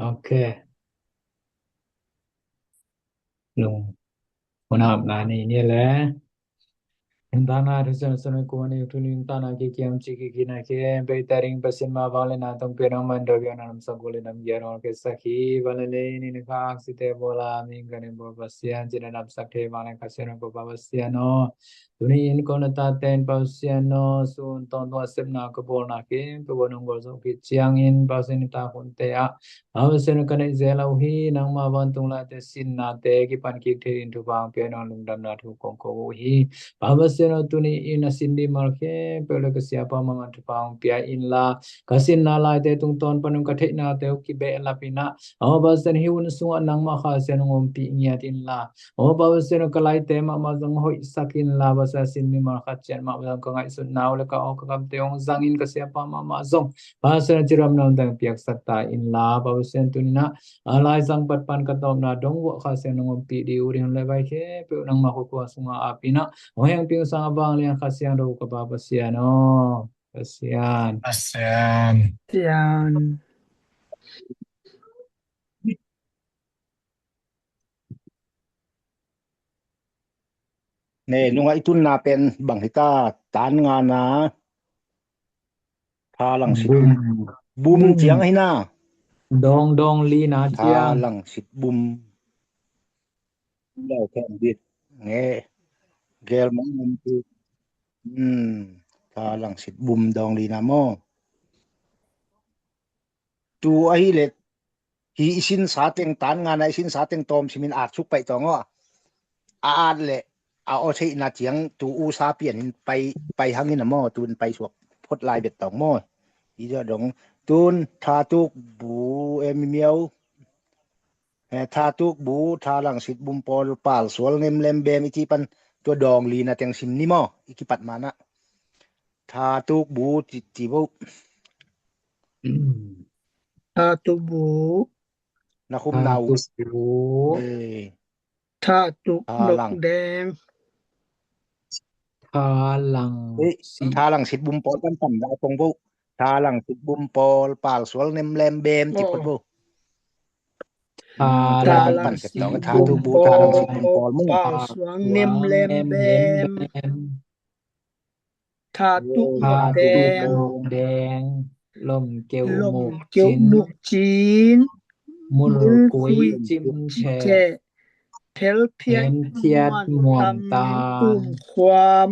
ໂອເຄ ລົງຫົວໜ້າອຳນາດນີ້ແຫຼະ. Entaana tusana sanakumani tulintaana kikiam chikikina ke peitaring pasinma valena tongpena mandovyana namsakuli namgyano kesakhi valele ninakha aksite bola mingkane bopasian jinanam sakte vale kasena bopasiano. Tuni in konata ten pausiano sun ton tua sepna kabol nake pebonong gol so kichiang in pausinita huntea. Pausiano kane zela uhi nang ma vantung la te sin na te kipan kik te in tupang piano lungdam na tu kongko uhi. Pausiano tuni in asin di malke pele kasiapa mama tupang pia in la. Kasin na lai te tung ton panung kathek na te uki be lapina. Awa pausiano hiun sunga nang ma khasiano ngompi ngiat in la. Awa pausiano kalai te mama zong hoi sakin la basa sin mi mal khachian mama zong kangai sun nau le ka o kakam te ong zangin kasiapa mama zong. Pasal jiram nam tang piak sata in la pausian tunina. Alai sang pat pan katom na dong wa khasiano ngompi di urin le bai ke pe nang ma khukua sunga apina. Hoyang piu sang abang lian khasian do ka pausiano. Pasian. Pasian. Sian. Ne, nunga itun na pen bang hita tan nga na. Tha lang sit bum. Bum. Bum chiang hina. Dong dong li na chiang. Tha lang sit bum. Lau ken bit. Nge. Gel mong mong tu. Hmm. Tha lang sit bum dong li na mo. Tu ahi le hi isin sa teng tan nga na isin sa teng tom simin at suk pai tong o. A at le a o sei na chiang tu u sa pian in pai pai hangin mo tun pai suak phot lai bet tong mo. I jo dong tun tha tuk bu em miau. He tha tuk bu tha lang sit bum pol pal sual ngem lem bem iti pan tua dong li na teng sim ni mo iki pat mana. Tha tuk bu ti ti bu. Tha tuk bu. Na khum nau. Tha tuk bu. Ê. Tha tuk nok deng. Tha lang. Ê, sit. Tha lang sit bum pol pan pan da kong bu. Tha lang sit bum pol pal sual nem lem bem ti pot bu. Tha lang sit bum pol pal sual nem lem bem. Tha tuk nok deng. Lom keu muk chin. Mul kui chim che. Thel phiat thiat ມ່ວນຕານ ອຸ້ມຄວາມ.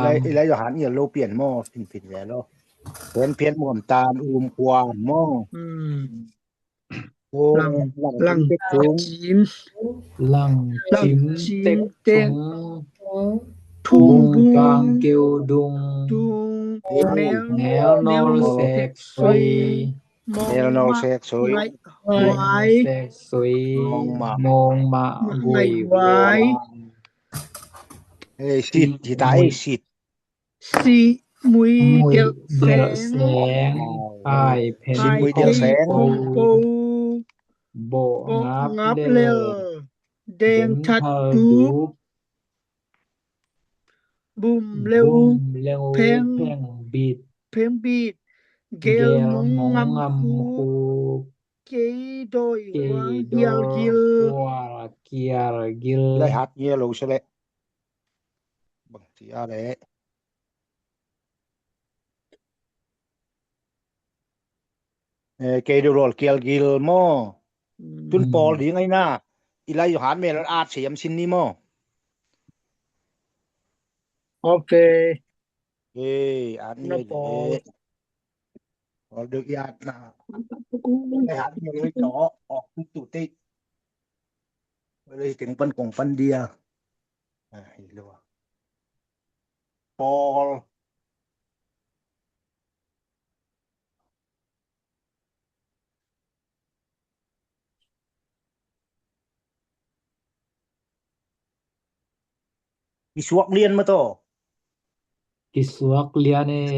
ລະ ລະໂຍຮັນ ຍາໂລ ປ່ຽນໝໍ້ ຜິດ ຜິດແລ້ວເນາະ. ເພິ່ນ ເພິ່ນ ມ່ວນຕານ ອຸ້ມຄວາມໝໍ້. ອືມ ໂອ້ ຫຼັງ ຫຼັງ ຫຼັງ ຈີນ ຫຼັງ ຈີນ ເຕັກ ເຕັກ ທຸງ ທຸງ ກຸງ ກາງ ເກວ ດຸງ ທຸງ ແນວ ແນວ ແນວ ແຊກ ຊຸຍ ແນວ ແຊກ ຊຸຍ ແຊກ ຊຸຍ ມອງ ມະ ກຸຍ ວາຍ. ເອີ ສິດ ຊິຕາຍ ສິດ ຊິມຸຍ ແກ້ວແສງ ອ້າຍ ເພັນ ພົງໂປ ໂບະ ງັບ ເລວ ແດງ ທັດ ດຸບ ບຸມ ເລວ ແພງ ບິດ ແພງ ບິດ ແກວ ງອງ ງຳ ຄູ ເກ ໂດຍ ຫວາງ ກຽວ ກິລ ລະຫັດ ເຍໂລ ສະແລະ ບາງທີອາແລະ ເອີ ເກໂດໂລ ກຽວ ກິລ ມໍ ອືມ ຈຸນ ປອລ ດີ ໄງນາ ອີໄລ ໂຍຮານ ເມລ ອາດ ສຽມ ຊິນ ນີ ມໍ ໂອເຄ ເອີ ອາດ ເມ ປອລ ເດີ ອາດ ນາ ໄປຫາ ເມ ເລີຍ ເຈາະ ອອກ ຕຸ ຕຸ ຕິ ເລີຍ ເຖິງ ປັນ ກົງ ປັນ ເດຍ ອາ ເຫັນແລ້ວ ປອລ ກິສວກລຽນມາໂຕ ກິສວກລຽນເອ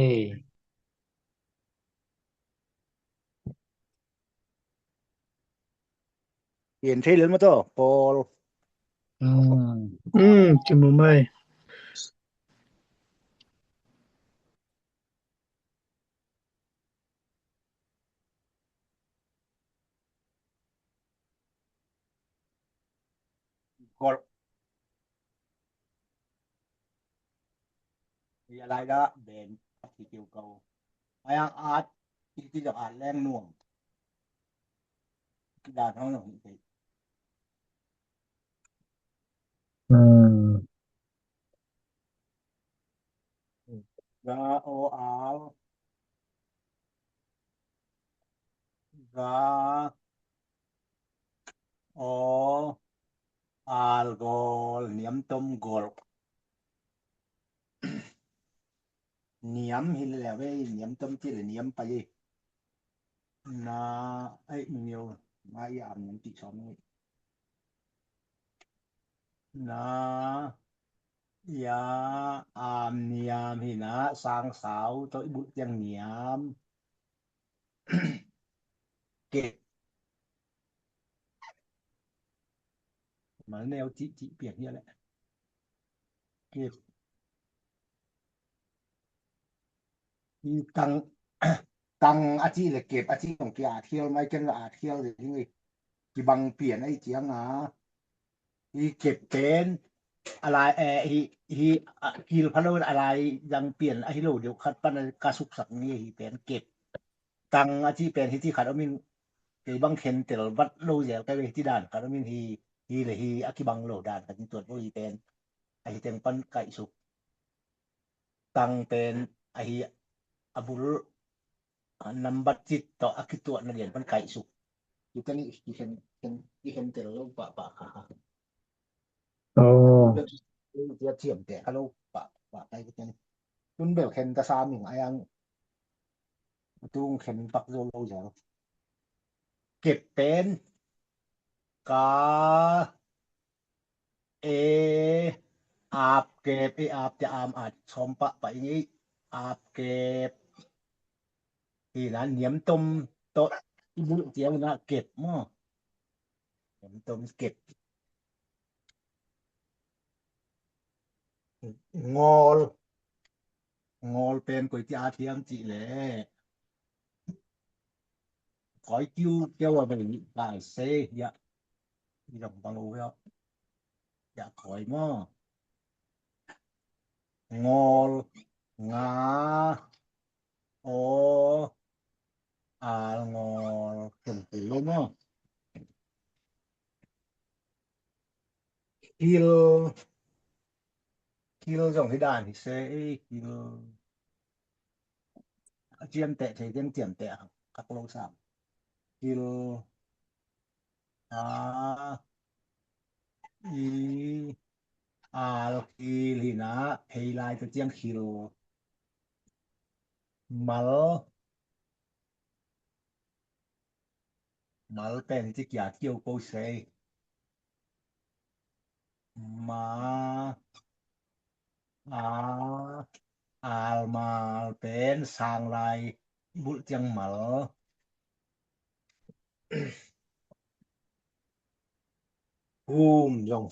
ເຫັນເທເລີມາໂຕ ປອລ ອືມ ອືມ ກິນມື້ໃໝ່. ກອລ ເວລາດາແບນທີ່ກ່ຽວເກົ່າ ອາຍາງອາດ ທີ່ຈະອາດແລງໜ່ວງ ທີ່ດານເຮົາໜ່ວງ ອືມ ກາ ໂອ ອາ ກາ ອໍ ອາລ ກອລ ໜຽມຕົ້ມ ກອລ ໜຽມ ເຫັນແລ້ວເວີຍ ໜຽມຕົ້ມ ຈິລະໜຽມໄປ ນາ ເອີຍ ມີວ ມາ ຍາມ ໜຽມ ຕິຊອມ ນາ ຍາ ອາມ ນຽມ ຫີນາ ຊາງ ສາວ ໂຕ ອີບຸ ຈຽງ ໜຽມ ເກັບ ມາແນວຈິ ຈິ ປຽກເຮຍແຫຼະ ເກັບ ອີຕັງ ຕັງ ອາຈິ ແລະ ເກັບ ອາຈິ ຕ້ອງກຽອາທຽວ ໄມເກັນອາທຽວ ເລີຍ ທີ່ບັງປ່ຽນໄອຈຽງອາ ອີເກັບເປັນອາລາຍ ເອ ອີ ອີ ອາ ກິລພະໂລນ ອາລາຍຍັງປ່ຽນ ອາຮິໂລ ດຽວຄັດປັນກາສຸກສັກນີ້ ຮີເປັນເກັບ ຕັງ ອາຈິ ເປັນຮີ ທີ່ຂັດອອກມິນ ເກບັງເຄັນເຕັລ ວັດໂລແຢວ ກາເວ ທີ່ດານ ຂັດອອກມິນ ຮີ ຮີ ແລະ ຮີ ອາກິບັງໂລ ດານ ກັນຕົວດໂລ ຮີເປັນ ອາຮີ ແຕ່ງປັນໄກສຸກ ຕັງ ເປັນ ອາຮີ ອະບຸລ ອາ ນຳບັດຈິດ ຕໍ່ ອາກິຕົວ ນະດຽນ ປັນໄກສຸກ ຢູ່ຕະນີ້ ທີ່ເຫັນ ເຫັນ ທີ່ເຫັນແຕ່ລະໂລ ປະ ປະ ຄະ ຄະ ໂອ້ ເສຍທຽມແຕ່ ຄະໂລ ປະ ປະ ໄກ ກັນ ຄຸນເບວ ເຫັນຕະຊາມິງ ອາຍັງ ຕຸງ ເຫັນປັກໂລ ໂລ ແລ້ວ ເກັບເປັນ ກາ ເອ ອາບເກັບ ເອ ອາບ ຈະ ອາມ ອາດ ຊອມ ປະ ປະ ອີ ອາບເກັບ ອີນານ ໜຽມຕົ້ມ ໂຕ ອີບຸ ຈຽວນະ ເກັບ ໝໍ ໜຽມຕົ້ມ ເກັບ ງອລ ງອລ ເປັນ ກວຍຈາທຽມ ຈິ ແລ ກອຍ ກິວ ກຽວ ອາ ໄປ ກາຍ ເຊ ຍະ ອີດອກ ບັງ ໂອ ເວ ຍະ ກອຍ ມໍ ງອລ ງາ ໂອ ອາລ ງອລ ເປັນ ເປັນ ໂລ ມໍ ຄິລ ຄິລ ຈອງ ຮີດານ ຮີເຊ ຄິລ ຈຽມແຕະ ເທ ຈຽມ ຈຽມແຕະ ຄັກໂລ ສາມ ຄິລ ອາ ອີ ອາລ ຄີ ລີນາ ເພລາຍ ຕະຈຽງ ຄິລ ມາລ ມາລ ແປນ ຈິກ ຢາ ກ່ຽວ ໂກ ເຊ ມາ ອາ ອາລ ມາລ ເປັນ ຊາງລາຍ ບຸ ຈຽງ ມາລ ຫູມ ຢອງ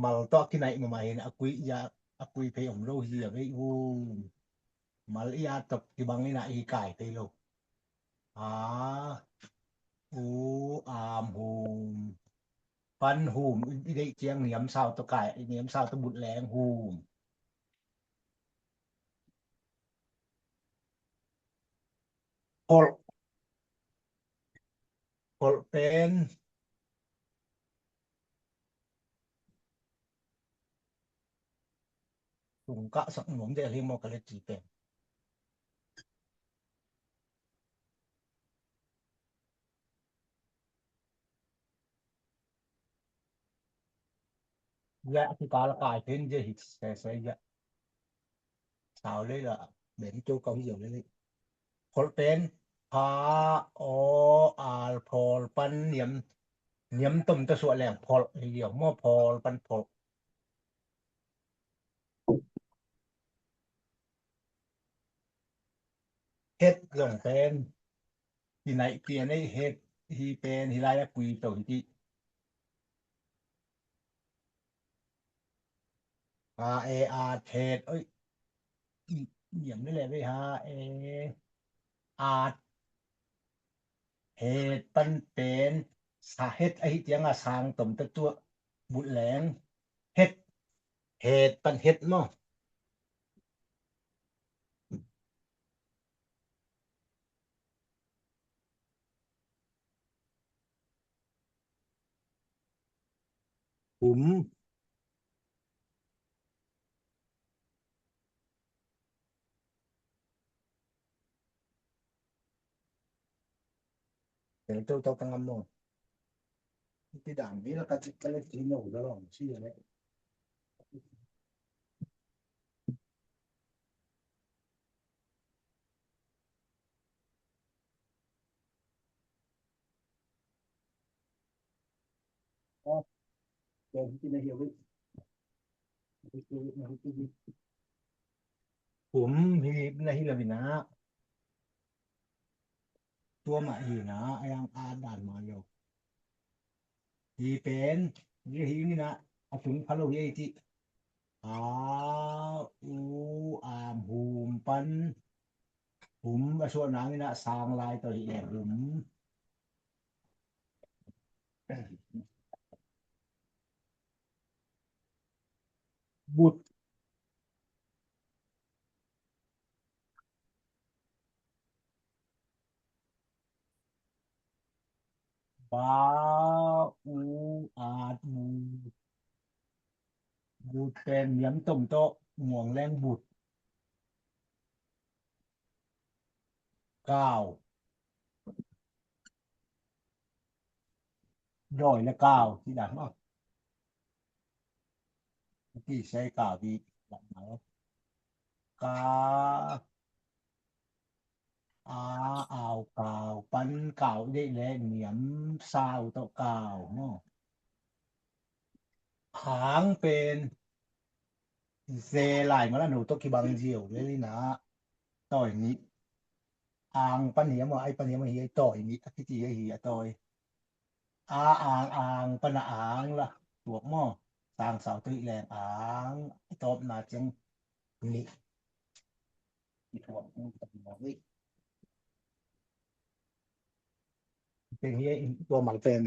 ມາລ ຕອກ ກິໄນ ມາ ມາ ເຫັນ ອາກຸຍ ຢາ ອາກຸຍ ເພ ອົມ ໂລ ເຮຍ ເວ ຫູມ ມາລ ອີ ອາ ຕົກ ກິບັງ ອີນາ ອີ ກາຍ ເພ ໂລ ອາ ອູ ອາມ ຫູມ ປັນ ຫູມ ອີ ເດ ຈຽງ ໜຽມ ຊາວ ຕະກາຍ ໜຽມ ຊາວ ຕະບຸດ ແລງ ຫູມ ໂພລ ໂພລ ເປັນ ສູງກະ ສັກ ໜວມ ເດ ເຮ ມໍ ກະ ເລ ຈີ ເປັນ ຍະ ອະທິກາ ລະກາຍ ເພັນ ເຢ ຫິດ ແຊ ແຊ ຍະ ສາວ ເລີຍລະ ເບັນ ໂຈ ເກົາ ເຫ່ຽວ ເລີຍ ໂພລ ເປັນ ພາ ໂອ ອາລ ໂພລ ປັນ ໜຽມ ໜຽມ ຕົມ ຕະ ສວະ ແຫຼງ ໂພລ ທີດຽວ ມໍ ໂພລ ປັນ ໂພລ ເຮັດ ລົງ ເປັນ ທີ່ໄນ ປ່ຽນ ໃນ ເຮັດ ທີ່ເປັນ ທີ່ລາຍ ອາ ກຸຍ ໂຕ ທີ່ ຫາ ເອ ອາດ ເຮັດ ເອີຍ ຫຍັງນີ້ແຫຼະເວີຍ ຫາ ເອ ອາດ ເຮັດ ປັນ ເປັນ ສາ ເຮັດ ອະ ຫິ ຈຽງ ອາ ສາງ ຕົມ ຕະ ຕົວະ ບຸດແລງ ເຮັດ ເຮັດ ປັນເຮັດເນາະ. ຫຸມ ເປັນໂຕເຈົ້າກຳມອງ ທີ່ດ່າງນີ້ລະກະຈິກະເລັກທີ່ໂນລະລອງຊີ້ແຫຼະ. ອໍ ຫຸມ ຮີບ ນະ ຮີລະວິນະ ຕົວມະ ຮີນະ ອາຍັງອາດດານມາໂຍ ຮີເປັນ ຍະ ຮີ ນີ້ນະ ອະທຸງ ພະໂລ ເຮ ອິ ຕິ ອາ ອຸ ອາມ ຫຸມ ປັນ ຫຸມ ອະ ສວນາ ນີ້ນະ ສາງ ລາຍ ຕອ ຮີ ແລ ຫຸມ ບຸດ ບາ ອູ ອາດ ບູ ບູດ ແປນ ນຽມ ຕົ້ມ ເຕາະ ງວງ ແລງ ບຸດ ກາວ ດອຍ ແລະ ກາວ ທີ່ດັງເນາະ ທີ່ໃຊ້ກາວທີ່ດັງເນາະ ກາ ອາ ອາວ ກາວ ປັນ ກາວ ເດ ແລະ ນຽມ ຊາວ ເຕາະ ກາວ ເນາະ. ຫາງເປັນ ເຊ ລາຍ ມະລະ ໂນ ໂຕ ກິ ບັງ ຈຽວ ເດ ລີ ນາ ຕອຍ ນິ ອາງ ປັນ ເຮຍ ມ ອາຍ ປັນ ເຮຍ ມະ ເຮຍ ຕອຍ ນິ ອາ ກິ ຈິ ເຮຍ ອາ ຕອຍ ອາ ອາງ ອາງ ປັນ ອາງ ລະ ຕວກ ມ ສາງ ສາວ ຕະ ລິ ແລງ ອາງ ຕອບ ນາ ຈຽງ ນິ ເປັນເຮຍ ຕົວໝາກເຕັມ.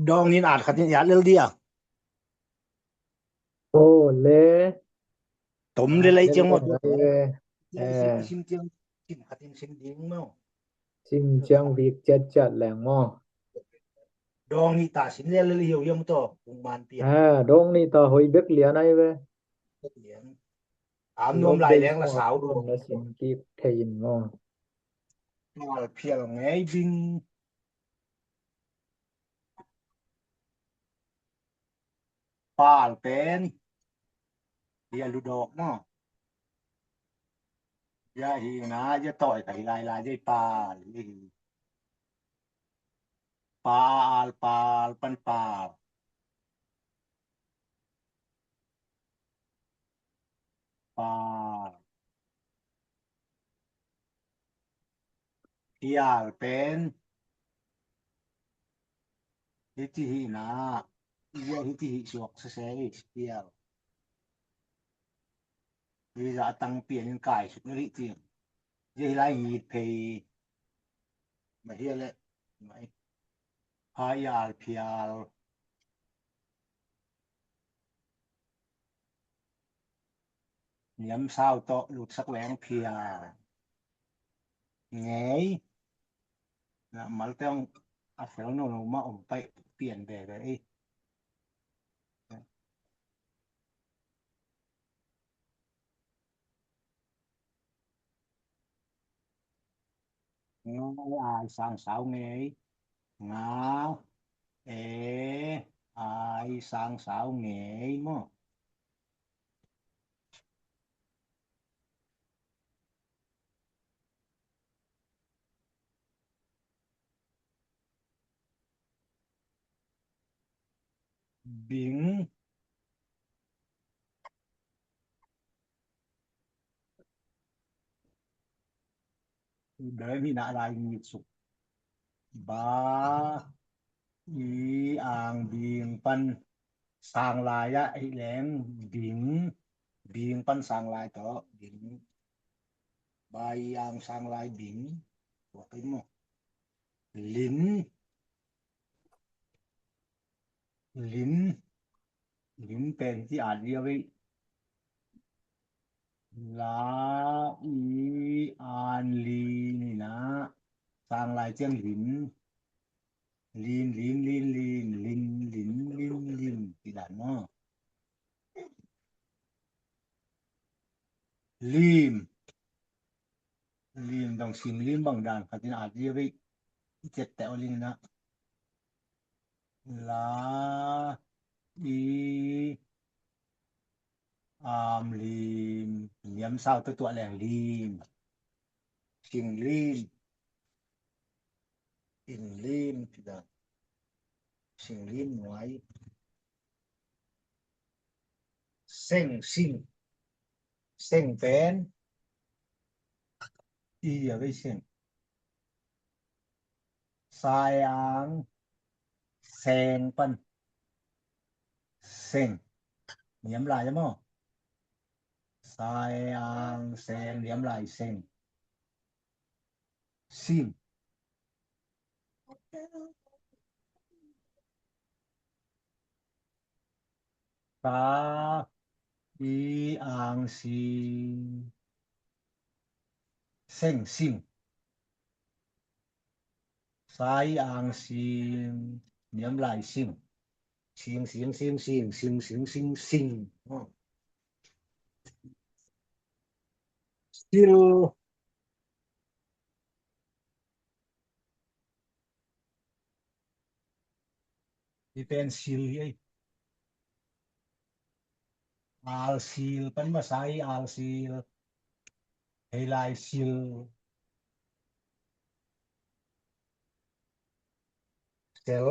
ດອງນິນອາດຂັດນິນອາດເລລດຽ ໂອເລ ຕົມເລໄລຈຽງໝົດ ເອີ ຊິມຈຽງ ຊິມຂັດນິນຊິມດິງເນາະ ຊິມຈຽງວິກຈັດຈັດແຫຼງໝໍ ດອງນິຕາສິນເລລດຽວຢາມໂຕ ກຸງມານປຽນ ເອີ ດອງນິຕາຫົຍເບັກເລຍໄນເວ ອາມນວມລາຍແລງລະສາວດວງ ລະສິນກິກເທນເນາະ ປາລພຽລແງຍບິງ ປາລແປນ ເຮຍ ລຸດອອກເນາະ ຢາຫີນາ ຢາຕ່ອຍ ກະຫີລາຍລາຍ ຢາປາລ ປາລ ປາລ ປັນປາລ ປາລ ພຽລ ເປັນ ຫິຕິຫິນາ ເຢຍຫິຕິຫິ ສວກສະແສ ພຽລ ວິລະຕັງ ປ່ຽນກາຍ ສຸດນະລິຕິ ເຢຍຫິລາຍ ຫີດເພ ມາເຮຍແລະ ໄມ ພາຍາລ ພຽລ ນຽມຊາວເຕາະ ຫຼຸດສັກແຫຼງ ພຽລ ແງຍ ນະ ມາແຕ່ງ ອາເຊໂນໂນ ມາອົມໄປ ປ່ຽນແບບ ງາຍອາຍ ສາງສາວແງຍ ງາ ເອ ອາຍ ຊ້າງສາວແຫງຍ ມໍ. ບິງ ເດີ ມີນະລາຍມີສຸກ ບາ ອີອາງ ບິງ ປັນ ສາງລາຍ ອະ ອີແລງ ບິງ ບິງ ປັນ ສາງລາຍ ເຕາະ ບິງ ບາ ອີອາງ ສາງລາຍ ບິງ ບວກໄປໝົດ ລິນ ລິນ ລິນ ເປັນທີ່ອາດລຽວໄວ້ ລາ ອີອານ ລີ ນີ້ນະ ສາງລາຍ ຈຽງ ລິນ ລີນ ລີນ ລີນ ລີນ ລິນ ລິນ ລິນ ລິນ ທີ່ລານ ເນາະ ລີມ ລີມ ຕ້ອງຊິງ ລີມ ບາງດານ ຂະຕິນອາດ ເລວິ ເຈັດແຕ່ວ ລີນ ນະ ລາ ອີ ອາມ ລີມ ນຽມ ຊາວ ຕົວ ຕົວ ແລງ ລີມ ຊິງ ລີມ ອິນ ລີມ ຊິງ ລີມ ຫວຍ ເສັງ ຊິງ ເສັງ ແປນ ອີ ອາໄວ້ ເສັງ ຊາຍອາງ ແສງ ປັນ ເສັງ ນຽມ ລາຍ ມອ ຊາຍອາງ ແສງ ນຽມ ລາຍ ເສັງ ຊິງ ຊາ ອີອາງ ຊິງ ເສັງ ຊິງ ຊາຍອາງ ຊິງ ນຽມ ລາຍ ຊິງ ຊິງ ຊິງ ຊິງ ຊິງ ຊິງ ຊິງ ຊິງ ຊິງ ຊິງ ຊິລ ທີ່ເປັນຊິລ ອາລ ຊິລ ປັນ ມາ ຊາຍ ອາລ ຊິລ ເຮ ລາຍ ຊິລ ເຊລ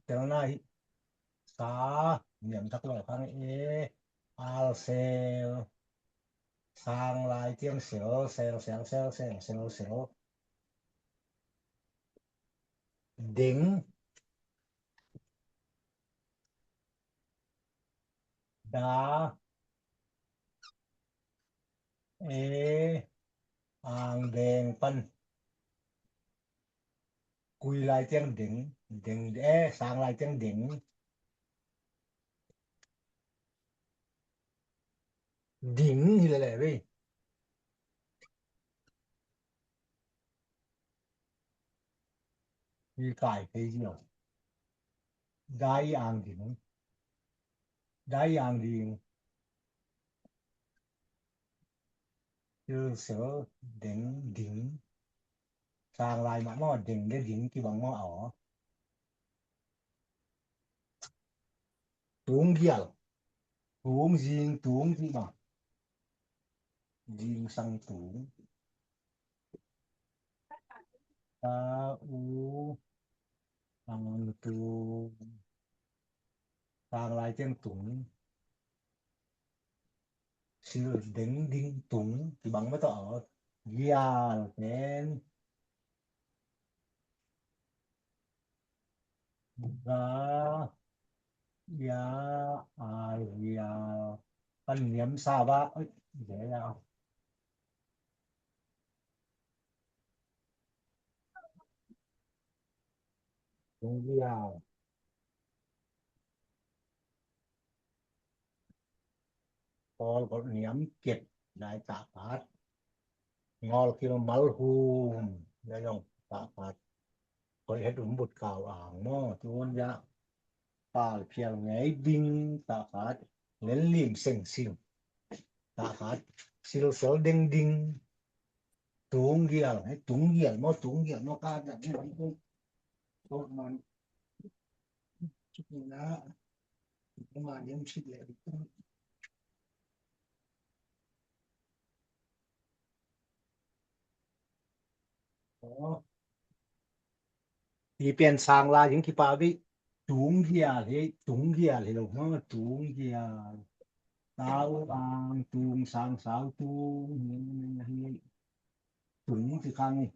ເຊລ ນາຍ ສາ ນຽມ ທັກ ລອຍ ຟັງ ເອ ອາລ ເຊລ ສາງ ລາຍ ຈຽງ ເຊລ ແຊງ ເຊລ ເຊລ ເຊລ ເຊລ ເຊລ ເດັງ ດາ ເອ ອາງ ແດງ ປັນ ກຸຍ ລາຍ ຈຽງ ເດັງ ເດັງ ເອ ສາງ ລາຍ ຈຽງ ເດັງ ດິງ ນີ້ແຫຼະເວີຍ. ມີກາຍເພຍວ ໄດ້ອາງດິງ ໄດ້ອາງດິງ ເຈີເສີ ເດັງ ດິງ ສາງລາຍມາ ມໍ ເດັງ ເດ ດິງ ກິບັງ ມໍ ເອົາ ຕຸງ ຢຽວ ຕຸງ ຍິງ ຕຸງ ກິບັງ ຍິງ ສັງ ຕຸງ ຕາ ອູ ອັງ ຕຸງ ສາງລາຍ ຈຽງ ຕຸງ ຊິລ ເດັງ ດິງ ຕຸງ ທີ່ບັງ ບໍ່ຕ້ອງເອົາ ຢາລ ແມ່ນ ກາ ຢາ ອາ ຢາ ປັນ ນຽມ ຊາວະ ເອີຍ ດຽວ ຢາວ ກອລ ກໍນຽມ ເກັບ ນາຍຕາປາດ ງອລ ກິລ ມາລ ຫູມ ຍາ ຢອງ ຕາປາດ ຂ້ອຍເຮັດອຸມບຸດ ກາວ ອາງ ມໍ ຈຸນ ຍາ ປາລ ພຽງ ໄງ ບິງ ຕາປາດ Leng lim seng sing. Ta kha sil sol deng ding. Tung gial, hai tung gial, mo tung gial, mo ka da ni. Ko man. Chik ni na. Ko man yam chik le. Pi pian sang la jing ki pa bi. Tung gial he, tung gial he lo, ha, tung gial. Tau ang tung sang sau tung. Tung ti khang ni.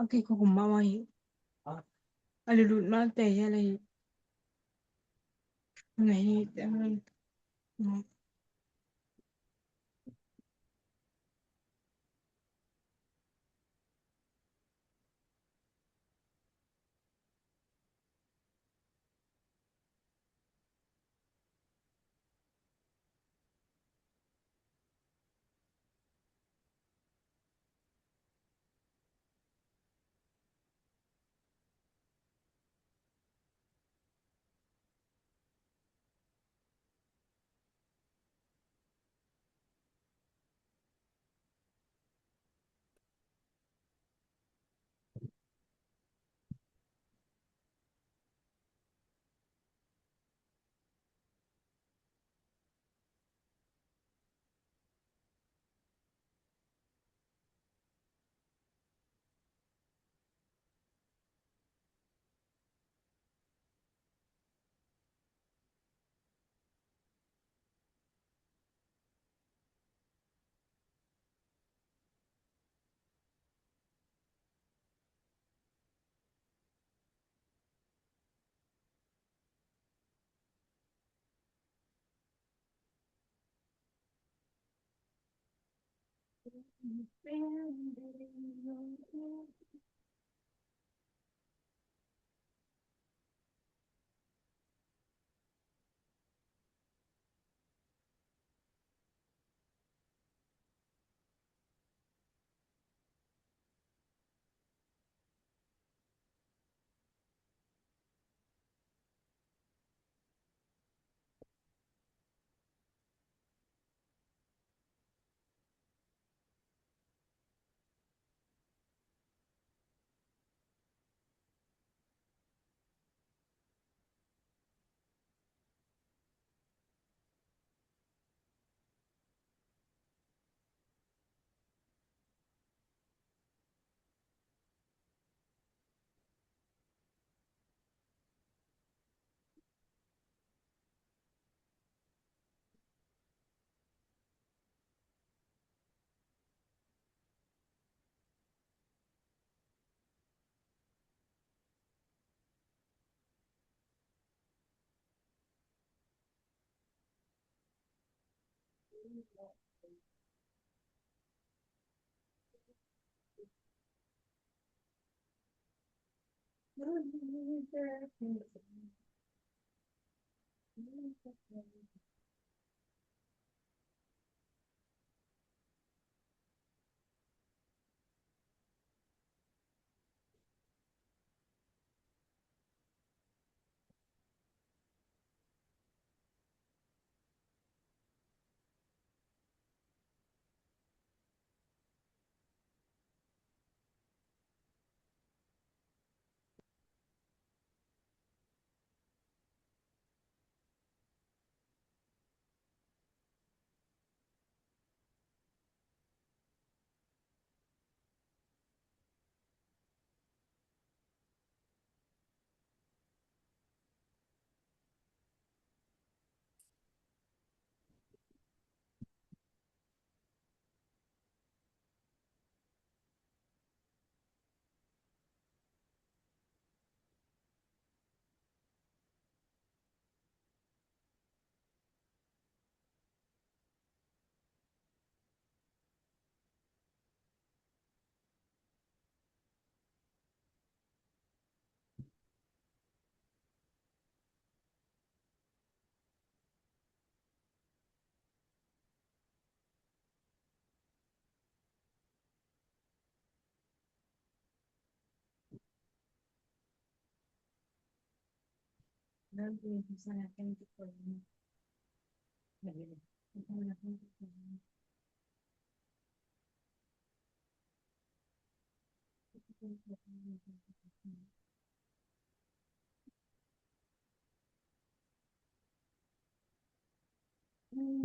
Ake ko kuma wai. Ale lut mal te ya le. Nahi te.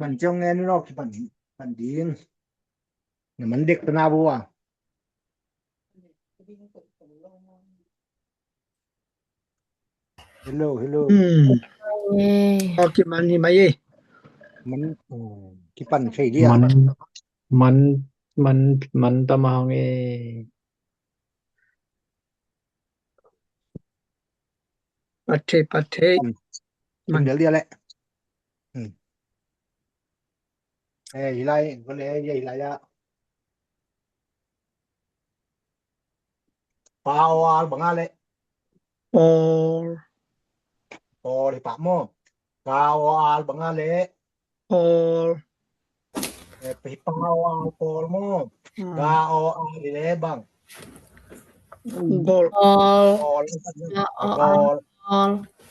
ມັນຈ້ອງແນ່ນອກ ມັນ ມັນດີ ມັນເດັກຕະໜາບົວ. ເຮລໂລ ເຮລໂລ ອືມ ເອີ ອອກກິນມັນນີ້ມາເອ ມັນ ເອີ ກິນປັ່ນໄຂ່ເດຍ ມັນ ມັນ ມັນ ມັນຕະມາງເອ ປາເທ ປາເທ ມັນ ເດຍວແຫຼະ ອືມ ເອີ ອີໄລ ກໍເລີຍ ອີໄລລະ ປາ ອອ ອາ ບັງ ອາ ເລ ອອລ ປອ ເລ ປະ ມໍ ກາ ອອ ອາ ບັງ ອາ ເລ ອອລ ເອີ ປາ ອອ ອາ ປອລ ມໍ ອືມ ກາ ອອ ອາ ເລ ບັງ ໂກລ ໂກລ ໂກລ ໂກລ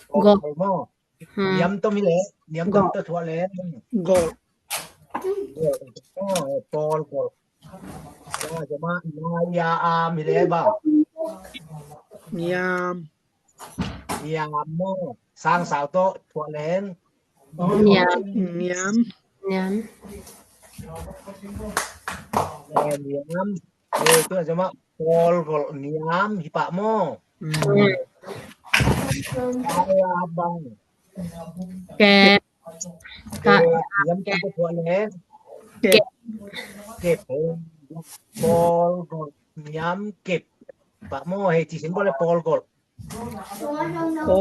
ໂກລ ໂກລ ມໍ ອືມ ນຽມຕົມນີ້ແຫຼະ ນຽມຕົມຕົວຖົວແຫຼະ ໂກລ ໂກລ ໂກລ ໂກລ ໂກລ ຈະມາ ນາ ຍາ ອາ ມີແລບາງ ຍາມ ຍາມ ມໍ ຊ້າງສາວໂຕະ ຖົວແຫຼງ ຍາມ ຍາມ ຍາມ ແມ່ນ ຍາມ ເອີ ຕົວຈະມາ ໂກລ ໂກລ ຍາມ ຫິປະ ມໍ ອືມ ຍາມ ຍາມ ເກັບ ກະ ເກັບ ເກັບ ເກັບ ເກັບ ໂກລ ໂກລ ຍາມ ເກັບ ປະ ມໍ ເຮັດທີ່ສິນບໍ່ໄດ້ ໂກລ ໂກລ ໂກ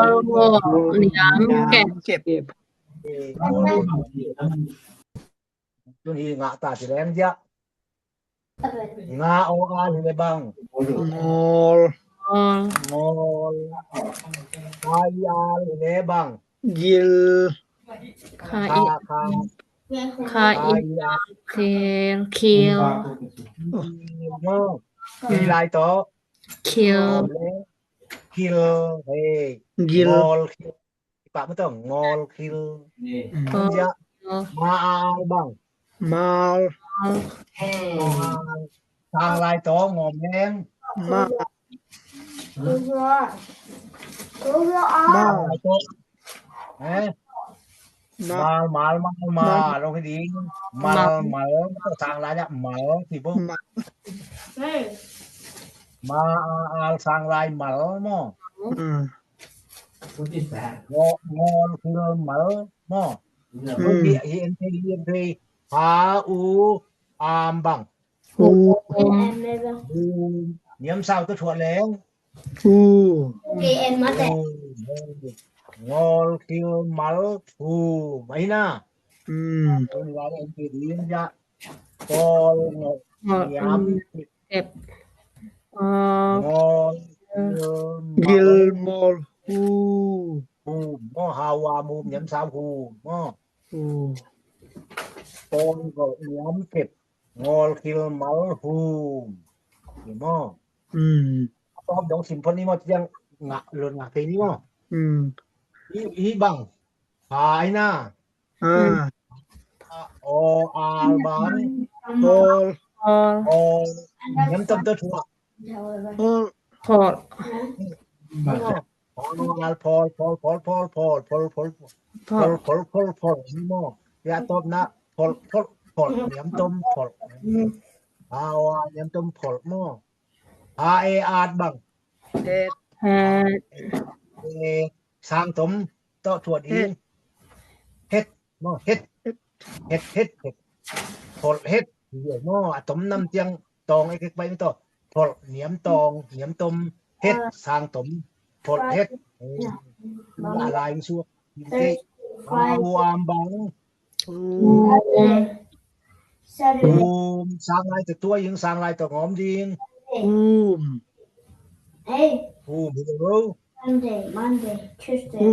ລ ໂກລ ຍາມ ເກັບ ເກັບ ໂກລ ໂກລ ໂກລ ໂຕນີ້ງະຕາສີແດງ ຍະ ງາ ໂອ ອາ ເຮັດໄດ້ບັງ ງອລ ງອລ ງອລ ຄາ ອີ ອາ ເຮັດໄດ້ບັງ ກິລ ຄາ ອີ ຄາ ຄາ ອີ ອາ ຄາ ອີ ອາ ເຄລ ຄິລ ເຄລ ເນາະ ມີຫຼາຍໂຕ ຄິລ ຄິລ ເອີ ກິລ ງອລ ຄິລ ປະ ມັນຕ້ອງງອລ ຄິລ ອືມ ຢະ ມາ ອາ ອາ ບັງ ມາລ ມາລ ສາງຫຼາຍໂຕ ງອແມງ ມາລ ມາລ ສາງຫຼາຍໂຕ ມາລ ມາລ ມາລ ມາລ ມາລ ລົງໃຫ້ດີ ມາລ ມາລ ສາງຫຼາຍ ມາລ ທີ່ບໍ່ ມາລ ມາ ອາ ອາ ສາງຫຼາຍ ມາລ ເນາະ ອືມ ງອ ງອ ຄື ມາລ ມໍ ອືມ ເອີ ເອັນ ທີ ເອັນ ທີ ຫາ ອູ ອາມ ບັງ ອູ ອູ ນຽມສາວໂຕຖົວແຫຼງ ອູ ອູ ງອ ງອ ຄື ມາລ ອູ ໄມນາ ອືມ ເປັນວ່າ ເອັນ ທີ ດີ ຍະ ໂກລ ງອ ງອ ຍາມ ເກັບ ງອ ງອ ເອີ ກິລ ມໍລ ອູ ອູ ມໍ ຮາ ວາ ມູມ ຍາມສາວ ອູ ມໍ ອູ ໂກລ ຍາມ ເກັບ ງອ ຄິລ ມາລ ອູ ເຫັນບໍ່ ອືມ ຕອບດອງສິມພອນນີ້ໝົດ ຍັງງະ ລົດງະເພງນີ້ບໍ່ ອືມ ອີ ອີບັງ ຫາຍນາ ອາ ໂອ ອາ ບາງ ໂອ ໂອ ໂອ ຍຳຕົ້ນໂຕຖົວ ໂອ ໂອ ອາ ພອລ ພອລ ພອລ ມໍ ຢາຕອບນະ ພອລ ພອລ ພອລ ຍຳຕົ້ນ ພອລ ອາ ອາ ຍຳຕົ້ນ ພອລ ມໍ ອາ ເອ ອາດ ບັງ ເອດ ເອດ ເອດ ສ້າງຕົມ ເຕາະທວດອີ ເຮັດ ເຮັດ ມໍ ເຮັດ ເຮັດ ເຮັດ ເຮັດ ໂພດເຮັດ ມໍ ອາຕົມນ້ຳຈຽງຕອງ ເອກ ເອກ ໄປ ຕໍ່ ໂພດ ນຽມຕອງ ນຽມຕົມ ເຮັດ ສ້າງຕົມ ໂພດເຮັດ ເອີ ລະລາຍ ຊວກ ເຕະ ອາ ອາມ ບັງ ອູມ ສ້າງລາຍຕະຕົວະ ຍິງ ສ້າງລາຍຕະງອມ ດິງ ອູມ ອູມ Monday Monday Tuesday ອູ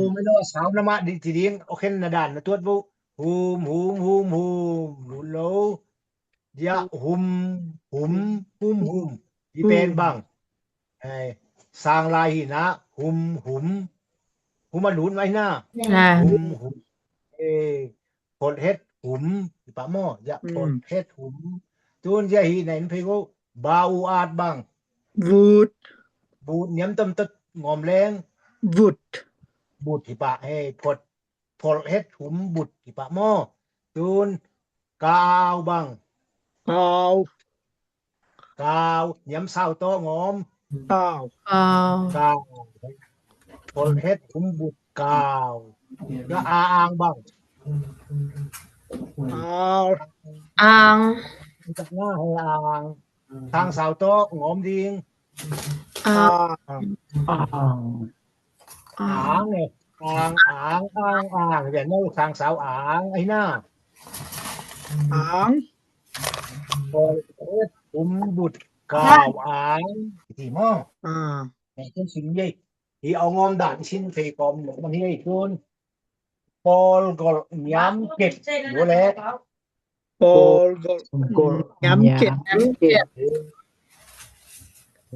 ມ Monday ເນາະ ສາວນະມະ ດິ ດິງ ໂອເຄ ນະດານ ນະຕວດ ວຸ ຫູມ ຫູມ ຫູມ ຫູມ ເນາະ ຢະ ຫຸມ ຫຸມ ຫຸມ ຫຸມ ທີ່ແປນບັງ ເອີ ສ້າງລາຍ ຫີນະ ຫຸມ ຫຸມ ຫຸມມະລຸນໄວ້ໜ້າ ອ່າ ຫຸມ ຫຸມ ເອ ຜົດເຫັດຫຸມ ປະໝໍ ຢະ ອືມ ຜົດເຫັດຫຸມ ຕູນ ຢະ ຫີ ໃນ ເພໂກ ບາອູອາດບັງ ວຸດ ບູດ ນຽມຕົມຕົດ ງອມແລງ ວຸດ ບຸດ ຫິປະ ເອ ຜົດ ຜົດເຫັດຫຸມ ບຸດ ຫິປະໝໍ ຕູນ ກາວບັງ ກາວ ກາວ ນຽມຊາວໂຕ ງອມ ກາວ ກາວ ກາວ ຜົດເຫັດຫຸມ ບຸດ ກາວ ກະ ອາອ່າງບັງ ອາອ່າງ ຈັກໜ້າ ຮໍອາງ ທາງຊາວໂຕ ງອມດິງ ອາ ອາ ອາ ອາ ອາງ ອາງ ອາງ ອາງ ຢ່າງນັ້ນ ທາງຊາວອາງ ໄອ້ໜ້າ ອາງ ໂອເຄ ຄຸມບຸດ ກ່າວອາງ ທີ່ໝໍ ອ່າ ໃຫ້ເປັນສິ່ງໃຫຍ່ ທີ່ເອົາງອມດານຊິນເຟກອມ ມັນໃຫ້ຄຸນ ປອລກໍຍາມເກັບຢູ່ແລະ ປອລກໍຍາມເກັບ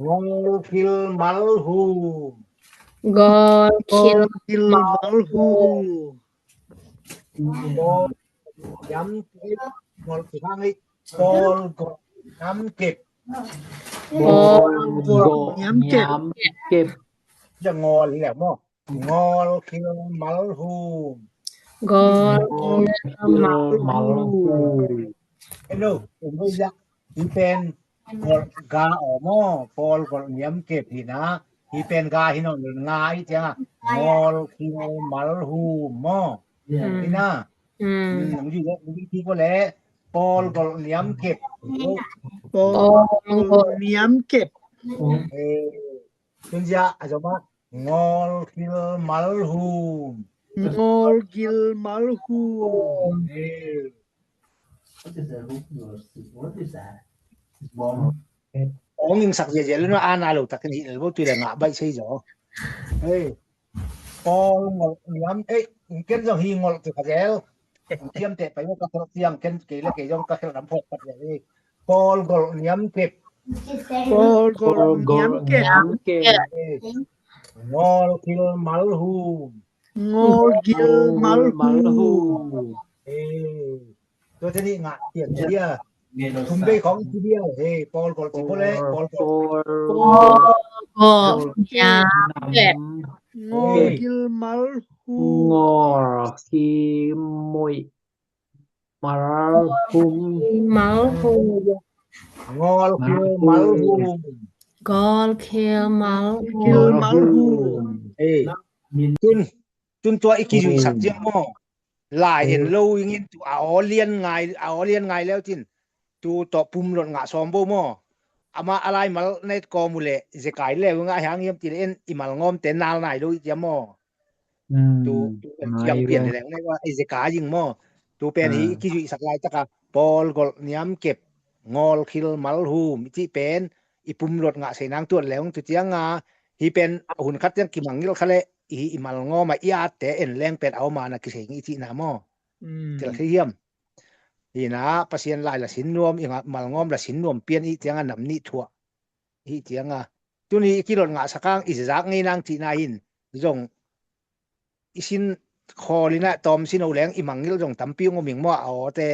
ງອລຄິລມາລໂຮມ ງອລຄິລມາລໂຮມ ງອລ ຍາມເກັບ ງອລຄືທາງນີ້ ປອລກໍຍາມເກັບ ປອລກໍຍາມເກັບ ຢາກງອລແລ້ວເນາະ ງອລຄິລມາລໂຮມ ງອລຄິລມາລໂຮມ ເຫັນບໍ່ ເຫັນບໍ່ ທີ່ເປັນ ງອລ ກາ ອໍ ມໍ ປອລກໍຍາມເກັບ ທີ່ນະ ທີ່ເປັນ ກາ ທີ່ນອນ ງາ ທີ່ຈະ ງອລຄິລມາລໂຮມ ມໍ ທີ່ນະ ອືມ ອືມ ຢູ່ ຢູ່ທີ່ບໍ່ແລ ປອລກໍຍາມເກັບ ປອລກໍຍາມເກັບ ເອີ ຄຸນຢາ ອາຈານມາ ງອລຄິລມາລໂຮມ ງອລກິລມາລໂຮມ ເອີ ອໍ ຍິງສັກເຢຍໆ ເລີຍເນາະ ອ່ານອາໂລຕັກກັນ ເຫັນບໍ່ ຕຸຍແລງະ ໃບໃສ່ຈໍ ເອີ ປອງງອລຍາມ ເອີ ເກັນຈອງຮີງອລ ເກັນຂະແຈລ ກຽມແຕະໄປວ່າກະເພາະຕຽງ ເກັນເກລະເກຍອງກະເຄລະດຳພອກປັດເອ ປອລກໍຍາມເກັບ ປອລກໍຍາມເກັບ ງອລຄິລມາລໂຮມ ງອລກິລມາລໂຮມ ເອີ ຕົວທະນິງະ ຕຽງເດຍ ທຸມເບຂອງທີດຽວ ເອີ ປອລກໍ ປອລກໍ ປອລກໍ ປອລກໍຍາມເກັບ ງອລກິລມາລໂຮມ ງອລຄິມມຸຍ ມາລໂຮມ ມາລໂຮມ ງອລຄິລມາລໂຮມ ງອລຄິລມາລໂຮມ ເອີ ຕຸນ ຕຸນຕົວອີກກິຢູ່ສັກຈຽງມໍ ລາຍເອັນໂລຍິງອິນຕຸອາອໍລຽນງ່າຍ ອາອໍລຽນງ່າຍແລ້ວຈິນ ຕຸເຕາະປຸ່ມລົດງະຊອມໂບມໍ ອາມາອາລາຍມາລໃນກອມຸແລ ເຈກາຍແລ້ວງາຍຫາງຮຽມຕິເອັນ ອີມາລງອມແຕ່ນາລນາຍໂລອີກຈຽມມໍ ອືມ ຕູ ຕູເປັນຈຽມປ່ຽນແລ້ວ ໃນວ່າໄອເຈກາຍິງມໍ ຕູແປນ ອ່າ ອີກກິຢູ່ສັກລາຍຕະກະ ປອລກໍຍາມເກັບ ງອລຄິລມາລໂຮມ ອີກຕິເປັນ ອີປຸ່ມລົດງະໃສ່ນາງຕວນແລ້ວຕຸຈຽງງາ ຮີເປັນ ອາຫຸນຄັດຍັງກິມາງກິລຄະແລ ອີ ອີມາລງອມມາອີອາດແຕ່ເອັນແລງແປນເອົາມານະກິເສງອີກຕິນາມໍ ອືມ ເຈລະເຄຮຽມ ອີນາປະຊຽນລາຍລະສິນນວມ ອີມາລງອມລະສິນນວມປ່ຽນອີກຈຽງອານຳນິທົວ ອີກຈຽງອາ ຕຸນີ້ກິລົດງະສະກາງ ອີສະຈາກງີນາງຈິນາຫິນ ຈົງ ອີຊິນ ຄໍລິນະ ຕອມຊິນໂອແລງ ອີມັງກິລຈົງຕຳປິວງົມມິງມໍ ເອົາແຕ່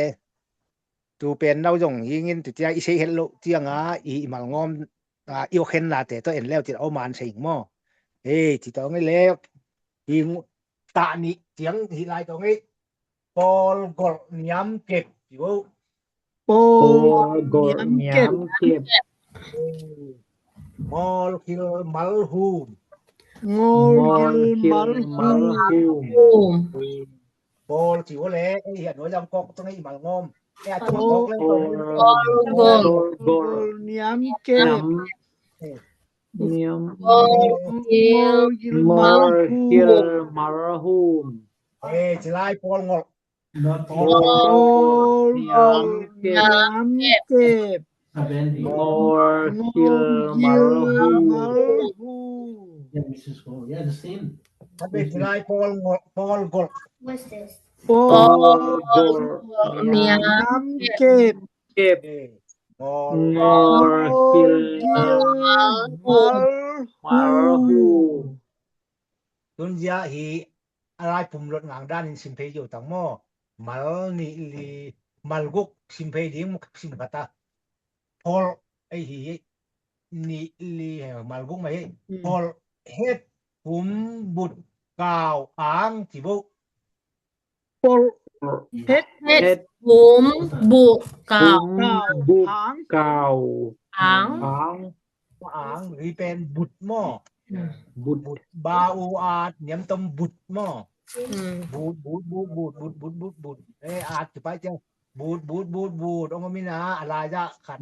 ຕູເປັນເນົາຈົງ ອີງິນຕຸຈຽງ ອີເຊເຮັດໂລຈຽງອາ ອີມາລງອມ ອາ ອີໂອເຄນນາແຕ່ໂຕເອັນແລ້ວ ຈິດເອົາມານເຊງມໍ ເອ ຈິດເອົາໄງແລ້ວ ອີ ຕານິຈຽງ ຮີລາຍໂຕງີ ປອລກໍຍາມເກັບ ປອລກໍຍາມເກັບ ງອລຄິລມາລໂຮມ ງອລຄິລມາລໂຮມ ປອລຈິວແລ ເອີ ເຫັນວ່າຍຳກອກຕົງນີ້ມາງອມ ແອຕົງກອກເລີຍ ປອລກໍຍາມເກັບ ຍາມ ງອລກິລມາລໂຮມ ເອີ ຈິລາຍ ປອລ ງອລ ປອລ ງອລກິລມາລໂຮມ ງອລກິລມາລໂຮມ ປອລ ປອລ ປອລ ປອລ ປອລ ຍາມເກັບ ເກັບ ເອີ ງອລກິລມາລໂຮມ ມາລໂຮມ Tun ya hi a lai pum lot ngang dan in sim phei yo tang mo. Mal ni li, mal guk sim phei ding sim kata. Phol ai hi ni li he mal guk ma hi. ອືມ Phol het hum but kaw ang ti bu. ປົນເຮັດ ເຮັດ ເຮັດ ຫຸມ ບຸ ກາວ ຫຸມ ບຸ ອາງ ກາວ ອາງ ອາງ ອາງ ຫຼືແປນບຸດໝໍ້ ອືມ ບຸດ ບຸດ ບາອູອາດ ນຽມຕົມບຸດໝໍ້ ອືມ ບູດ ບູດ ເອ ອາດ ຈະໄປຈັ່ງ ບູດ ບູດ ອອກມາມີນາ ອາລາຍະ ຂັດ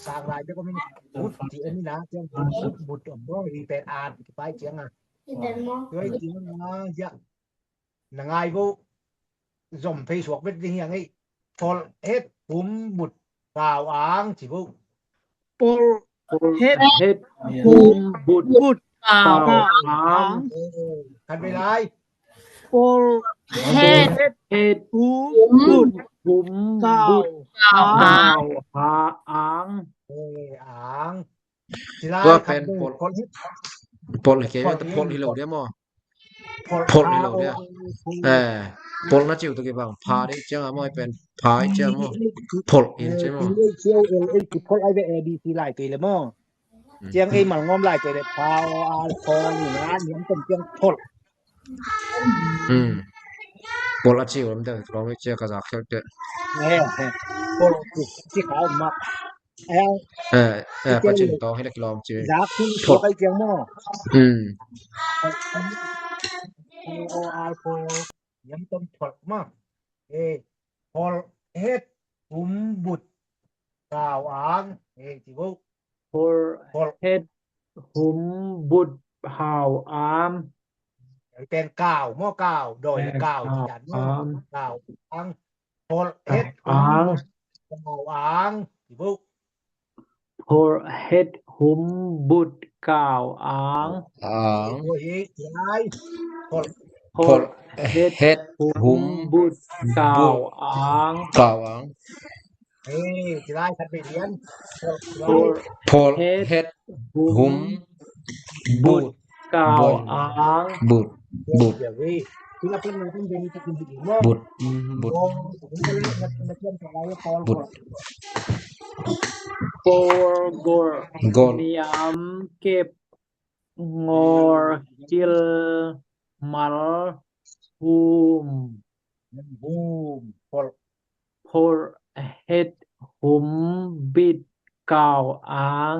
ສາງລາຍະກໍມີ ບຸດ ທີ່ເອີ້ນມີນາ ຈັ່ງ ບຸດ ບຸດ ບຸດ ອອກມາ ອີແປນອາດ ຈະໄປຈັ່ງ ອາ ເອີຍ ຈັ່ງ ອາ ຍະ ນະງາຍໂວ ສົມເພສວກເວັດດິເຮງ ໂພລເຮັດຫຸມບຸດ ກາວອາງ ຊິໂວ ໂພລເຮັດ ເຮັດຫຸມບຸດ ກາວອາງ ເອີ ຄັນເວລາ ໂພລເຮັດ ເຮັດຫຸມບຸດ ຫຸມບຸດ ກາວອາງ ເອີ ອາງ ຊິລາຍ ໂພລ ໂພລ ໂພລ ໂພລ ໂພລ ໂພລ ໂພລ ໂພລ ໂພລ ເອີ ໂພລ ນະຈິວ ຕະກີ້ບັງ ພາເດ້ ເຈົ້າມອຍເປັນ ພາ ເຈົ້າມອ ໂພລ ເອີ ເຈົ້າມອ ເອີ ໂພລ ເອ ບີ ຊີ ຫຼາຍເຕີເລີຍມອ ອືມ ຈຽງເອ ມັນງອມຫຼາຍເຕີເລີຍ ພາ ອອ ອາ ໂພ ນີ້ນະ ນຽມເປັນຈຽງ ໂພລ ອືມ ໂພລ ອາຈິວ ມັນຈະລອງເຈົ້າກະຈາກເຈົ້າ ເອີ ໂພລ ຊິຂາວມາ ເອີ ເອີ ເອີ ປະຈິງຕອງໃຫ້ນັກລອງຈື່ ຢາກຄືໂພລ ໄປຈຽງມອ ອືມ ໂພລ ອາ ໂພ ຍັງຕ້ອງໂພລມາ ເອ ໂພລເຮັດຫຸມບຸດ ກາວອາງ ເອ ຊິເວົ້າ ໂພລ ໂພລເຮັດຫຸມບຸດ ຫາວອາງ ແປນກາວ ໝໍ ກາວ ດອຍ ແມ່ນ ກາວ ກາວ ທີ່ດັນ ອາງ ກາວອາງ ໂພລເຮັດຫຸມ ກາວອາງ ຊິເວົ້າ ໂພລເຮັດຫຸມບຸດ ກາວອາງ ອາງ ໂພລ ໂພລເຮັດຫຸມບຸດ ກາວອາງ ກາວອາງ ເອີ ຊິໄດ້ຄັນໄປຮຽນ ໂພລ ໂພລເຮັດຫຸມບຸດ ກາວອາງ ບຸດ ບຸດ ບຸດ ອືມ ບຸດ ໂພລ ໂພລ ໂພລ ນຽມເກັບ ງົວ ກິລ ມັນ ຫຸມ ຫຸມ ໂພລ ໂພລເຮັດຫຸມບິດ ກາວອາງ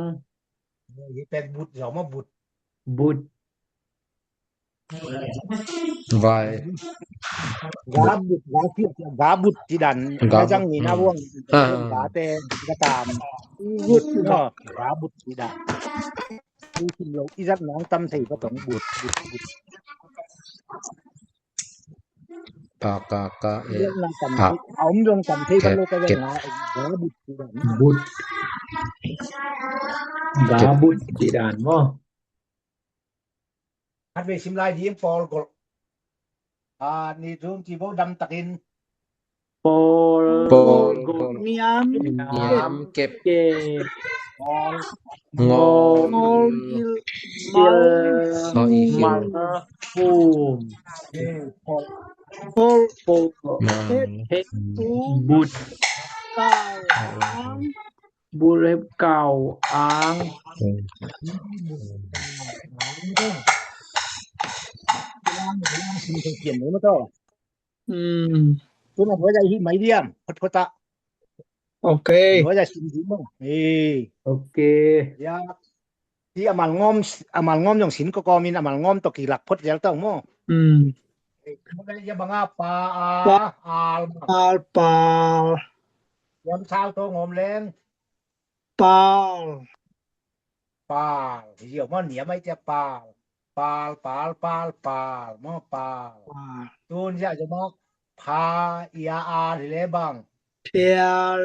ເຮັດແປນບຸດ ເອົາມາບຸດ ບຸດ ວາຍ ກາບຸດ ກາບຸດ ກາບຸດ ທີ່ດັນ ກາບຸດ ຈັ່ງນີ້ນະ ອືມ ວງ ອາ ກາແຕ່ ກະຕາມ ບຸດເນາະ ກາບຸດ ທີ່ດັນ ອີສັດໜອງຕຳໄທປະຕົງບຸດ ບຸດ ບຸດ ກາ ກາ ກາ ເອ ເລື່ອງນຳກັນ ອາ ເອົາເລື່ອງກັນເທ ເກັບ ກັນໂລດ ເກັບ ເລື່ອງນາ ກາບຸດ ທີ່ດັນ ບຸດ ກາບຸດ ທີ່ດັນເນາະ ຄັດເວຊິມລາຍດີມປອລກົນ ອາ ນີທຸນ ທີ່ບໍ່ດຳຕະກິນ ໂປລ ໂປລ ໂປລ ນຽມ ນຽມເກັບ ເກັບ ງົວ ງົວ ກິລ ກິລ ມັນ ຫຸມ ໂປລ ໂປລ ເຮັດ ເຮັດ ຫຸມ ບຸດ ກາວ ອາງ ບຸດ ເລັບ ກາວ ອາງ ອືມ ຂຽນໄວ້ມາຕໍ່ ອືມ ໂຕນັ້ນວ່າໃຫຍ່ຫີນໄມ້ດຽມ ໂພດ ໂພດຕະ ໂອເຄ ວ່າໃຫຍ່ຫີນ ຫີນມາ ເອີ ໂອເຄ ຢາກ ທີ່ອາມານງອມ ອາມານງອມຫຍັງສິນກໍ ກໍມີອາມານງອມຕະກີ່ຫຼັກພົດແລ້ວຕ້ອງໝໍ ອືມ ເອີ ບໍ່ໄດ້ຢ່າບັງອາ ປາ ອາ ປາ ອາລ ປາລ ປາລ ຍາມເຊົ້າໂຕງອມແລງ ປາລ ປາລ ເຫຍວມາເໜຍໄມ້ຈະປາລ ປາລ ປາລ ປາລ ປາລ ໝໍ ປາລ ປາລ ຕູນຍາຈະມາ ພາ ເອຍາ ອາ ເລ ບັງ ພຽລ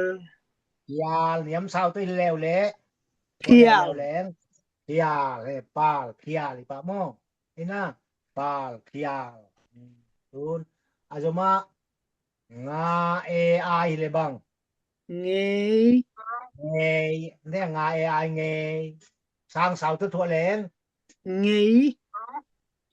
ພຽລ ຍາມເຊົ້າໂຕແລ້ວແລ ພຽລ ແລ້ວແລງ ພຽລ ເອ ປາລ ພຽລ ອີປາໝໍ ນີ້ນະ ປາລ ພຽລ ອືມ ຕູນ ອາຈະມາ ງາ ເອ ອາຍ ເລ ບັງ ເງຍ ເງຍ ແນງ ງາ ເອ ອາຍ ເງຍ ຊ້າງເສົາຕົວຖົວແຫຼງ ເງຍ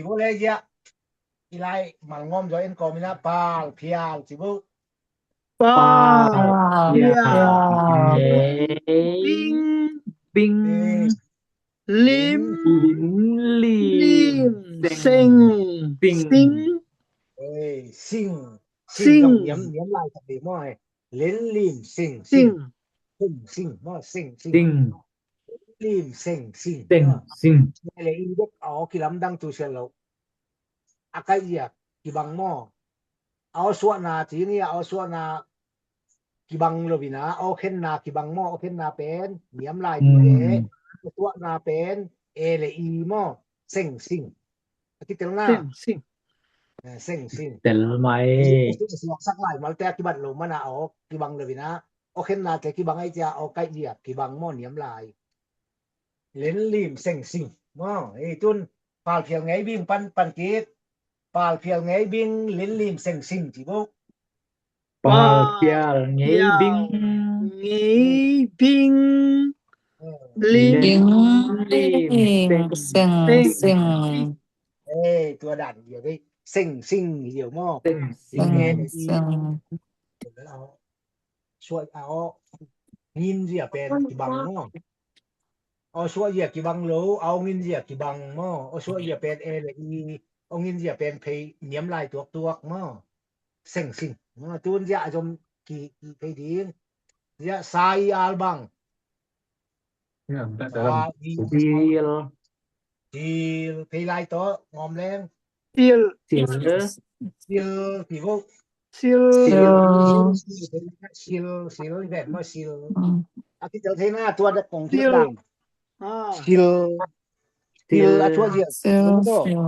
Sibu le ya. Ilai malngom jo en komina pal phial sibu. ປາ ປາ ເພຍ ເພຍ ເພຍ ບິງ ບິງ ເພຍ ລິມ ລິມ ລີມ ເສັງ ເສັງ ເສັງ ເອີ ຊິງ ຊິງ ຊິງ ຕ້ອງນຽມ ນຽມລາຍກັນດີໝໍ້ ເຫຼັນ ລີມ ເສັງ ຊິງ ຊິງ ເສັງ ຊິງ ໝໍ້ ເສັງ ຊິງ ຊິງ ລີມ ເສັງ ຊິງ ເສັງ ເນາະ ຊິງ ເອີ ເລີຍ ອີເດັກ ອໍ ກິລຳ ດັງຕູເຊນໂລ ອາກາເອຍ ກິບັງໝໍ້ ເອົາສວນາ ຈີເນຍ ເອົາສວນາ ກິບັງໂລບິນາ ໂອເຄນນາ ກິບັງໝໍ້ ໂອເຄນນາເປັນ ນຽມລາຍ ອືມ ເອ ສວນາເປັນ ເອ ແລະ ອີ ໝໍ້ ເສັງ ຊິງ ອາກິເຕັນນາ ເສັງ ຊິງ ເອີ ເສັງ ຊິງ ເຕັນໄມ ສວກສັກລາຍ ມາແຕ່ກິບັນໂລມານາ ໂອ ກິບັງໂລບິນາ ໂອເຄນນາ ແຕ່ກິບັງໄອຈາ ໂອໄກເອຍ ກິບັງໝໍ້ ນຽມລາຍ ເຫຼັນ ລີມ ເສັງ ຊິງ ໝໍ້ ເອີ ຕຸນ ປາລພຽວ ໄງ ບິງ ປັນ ປັນກີດ ປາລພຽວ ໄງ ບິງ ເຫຼັນ ລີມ ເສັງ ຊິງ ຈີບຸກ ປາລພຽວ ໄງ ບິງ ໄງ ບິງ ລິງ ລິງ ເສັງ ເສັງ ເສັງ ເສັງ ເສັງ ເອີ ຕົວດັນດຽວໄດ້ ເສັງ ສິງ ດຽວໝໍ້ ເສັງ ສິງ ເສັງ ເອັນ ອີ ເສັງ ເອົາ ຊ່ວຍເອົາ ງິນເສຍແປນ ກິບັງ ໝໍ້ ເອົາ ຊ່ວຍເສຍ ກິບັງ ໂລ ເອົາ ງິນເສຍ ກິບັງ ໝໍ້ ເອົາ ຊ່ວຍເສຍແປນ ເອ ແລະ ອີ ເອົາ ງິນເສຍແປນ ເພ ນຽມລາຍ ຕວກ ຕວກ ໝໍ້ ເສັງ ສິງ ມາ ຕູນ ຢະ ອາ ຈົມ ກີ ກີ ເພ ດີງ ຢະ ຊາ ອີ ອາ ບັງ ຊາ ອີ ອາ ບັງ ຊິລ ຊິລ ເພ ລາຍ ໂຕ ງອມແລງ ຊິລ ຊິລ ຊິລ ຊິລ ຊິລ ຊິລ ຊິລ ຊິລ ຊິລ ແບບວ່າຊິລ ອາ ທີ່ເຈົ້າເທນາ ຕົວດັກກອງ ຊິລ ຊິລ ຊິລ ອາ ຕົວເສຍ ຊິລ ຊິລ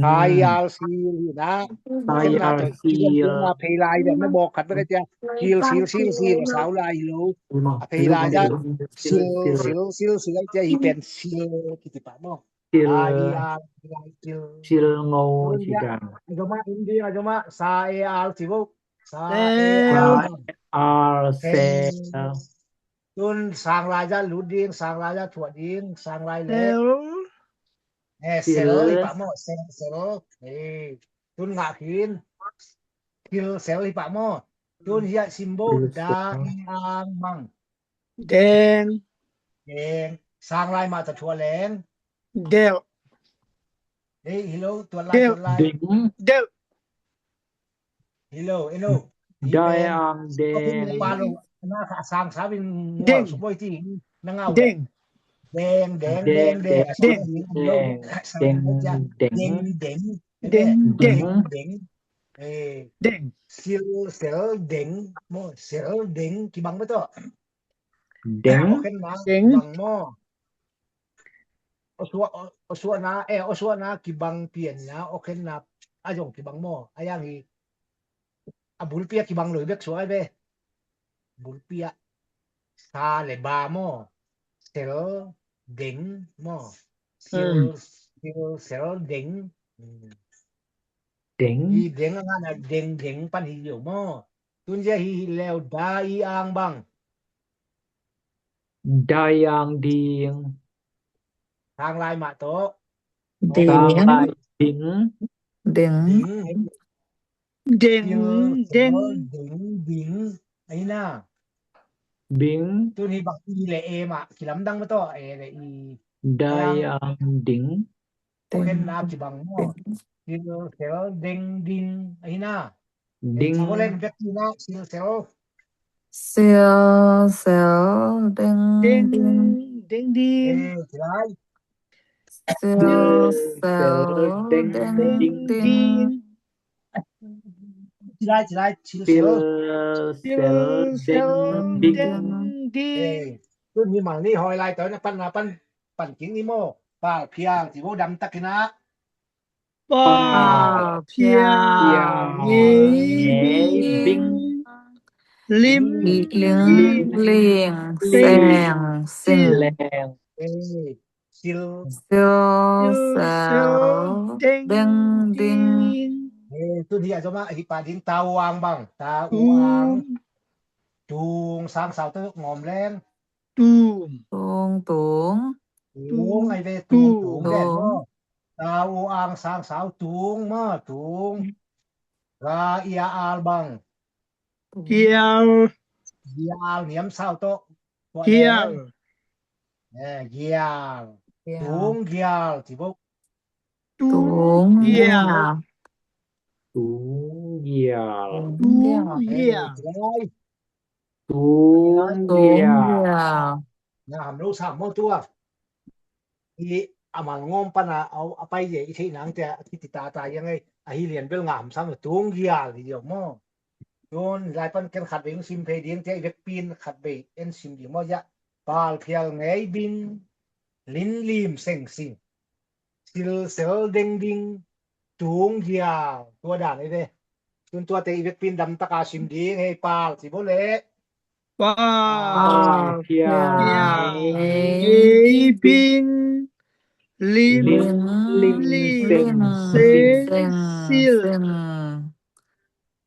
ຊາຍອາລຊີນະ ຊາຍອາລຊີນະ ເພລາຍແບບມາບອກຂັດບໍ່ໄດ້ເຈົ້າ ຊີນ ຊີນ ຊີນ ຊາວລາຍໂລ ເພລາຍ ຊິລ ຊິລ ຊິລ ຊິລ ເຈົ້າ ອີເປັນ ຊິລ ກິຕິປະບໍ່ ຊິລ ຊາຍອາລຊີນະ ຊິລ ໂງ ຊິດາ ອາໂຈມະ ອິນດີ ອາໂຈມະ ຊາເອອາລ ຊິບໍ່ ຊາເອອາລ ຊາເອອາລ ເຊລ ຕຸນ ສາງລາຍ ຍະ ຫຼຸດ ດີງ ສາງລາຍ ຍະ ຖົວ ດີງ ສາງລາຍ ເລ ເຊລ ເຊລ ເຊລ ປະໝໍ້ ເຊລ ເຊລ ເອີ ຕຸນ ງະ ຫີນ ເຊລ ເຊລ ປະໝໍ້ ຕຸນ ເຮຍ ຊິມໂບ ດາ ອີ ອາງ ມັງ ແດງ ແດງ ສາງລາຍ ມາ ຕະ ຖົວ ແລງ ແດວ ເອີ ຮີໂລ ຕົວລາຍ ຕົວລາຍ ເດວ ເດວ ເຮໂລ ເອໂລ ດາຍອາງ ເດງ ປາໂລ ນາຄາ ສາງສາວິງ ເດງ ສະໂບຍ ຕີ ນາງເງົາ ເດງ ແດງ ແດງ ແດງ ແດງ ເດງ ເດງ ເດງ ເດງ ເດງ ເດງ ເດງ ເດງ ເດງ ເດງ ເດງ ເຊລ ເຊລ ເດງ ໝໍ້ ເຊລ ເດງ ກິບັງ ບໍ່ ໂຕ ເດງ ໂອເຄນນາ ເດງ ກິບັງ ໝໍ້ ໂອຊວ ໂອຊວນາ ເອ ໂອຊວນາ ກິບັງ ປຽນນາ ໂອເຄນນາ ອາຍົງ ກິບັງ ໝໍ້ ອາຍັງ ອາບຸນປຽກ ກິບັງ ເລີຍ ເບກ ສວຍ ເບ ບຸນປຽກ ຊາ ແລະ ບາ ໝໍ້ ເຊລ ເດງ ໝໍ້ ເຊລ ເຊລ ເຊລ ເດງ ເດງ ອີ ເດງ ອາງານ ເດງ ເດງ ປັນ ຮີ ດຽວ ໝໍ້ ຕຸນ ເຈ ຮີ ແລ້ວ ດາ ອີ ອາງ ບັງ ດາຍອາງ ດີງ ທາງລາຍ ມະ ໂຕ ດີງ ສາງລາຍ ດິງ ເດງ ເດງ ເດງ ເດງ ເດງ ໄອນາ ບິງ ຕຸນ ຮີ ບັກ ອີ ແລະ ເອ ມະ ກິລຳ ດັງ ມະ ໂຕ ເອ ແລະ ອີ ດາຍອາງ ດິງ ໂອເຄນນາ ກິບັງ ໝໍ້ ເຊລ ເຊລ ເດງ ດິງ ອາຮີນາ ດິງ ຊິບໍ່ເຫຼັ້ນ ເປັກ ຕີນາ ຊິລ ເຊລ ເຊລ ເຊລ ເດງ ເດງ ດິງ ເດງ ດິງ ເອ ຊິລາຍ ເຊລ ເຊລ ເດງ ເດງ ດິງ ດິງ ຊິລາຍ ຊິລາຍ ຊິລ ເຊລ ເຊລ ເຊລ ເດງ ດິງ ດິງ ເອ ຕຸນ ມີ ມັງ ນີ້ ຫອຍ ລາຍ ຕອນ ປັນ ນາ ປັນ ປັນກິງ ນີ້ ໝໍ້ ປາ ພຽງ ຊິບໍ່ ດຳ ຕັກ ກິນາ ປາ ພຽງ ເງ ບິງ ລິມ ລິງ ລີງ ແສງ ຊິງ ແລງ ເອ ຊິລ ຊິລ ເຊລ ເດງ ດິງ ເອ ຕຸນ ເຮຍ ອາໂຈມະ ຮີ ປາ ດິນ ຕາ ອູ ອາງ ບັງ ຕາ ອູ ອາງ ຕຸງ ສາງ ສາວ ຕະ ງອມ ແລງ ຕຸງ ຕຸງ ຕຸງ ຕຸງ ໄອເວ ຕຸງ ຕຸງ ແດດ ຕາ ອູ ອາງ ສາງ ສາວ ຕຸງ ມາ ຕຸງ ລາ ເອຍ ອາລ ບັງ ກຽວ ກຽວ ນຽມ ຊາວ ໂຕ ກຽວ ເອີ ກຽວ ຕຸງ ກຽວ ຊິບໍ່ ຕຸງ ກຽວ ຕຸງ ກຽວ ຕຸງ ກຽວ ຕຸງ ກຽວ ງາມ ລູກສາວ ໝໍ້ ຕົວ ອີ ອາມາງອມ ປະນາ ເອົາ ອະໄປ ເຢ ອີ ເທ ນາງ ແຕ່ ອາ ທິ ຕິ ຕາ ຕາ ຍັງ ໄງ ອາ ຮີ ລຽນ ເວລ ງາມ ສາມ ຕຸງ ກຽວ ດຽວ ໝໍ້ ໂຍນ ລາຍ ປັນ ແກ່ນ ຂັດ ເວງ ຊິມ ເພ ດຽງ ແຕ່ ອີ ເວັກ ປີນ ຂັດ ເວ ເອັນ ຊິມ ດຽວ ໝໍ້ ຢະ ປາລ ພຽວ ເງ ບິງ ລິນ ລີມ ເສັງ ຊິງ ຊິລ ເຊລ ເດັງ ດິງ ຕຸງ ຢາວ ຕົວດ່າງ ເອ ເດ ຈົນຕົວ ເຕ ອີ ເວັກ ປີນ ດຳ ຕະກາ ຊິມ ດີ ເງ ປາລ ຊິບໍ່ ເລ ປາລ ພຽວ ເງ ບິງ ລິນ ລິນ ເສັງ ເສັງ ຊິລ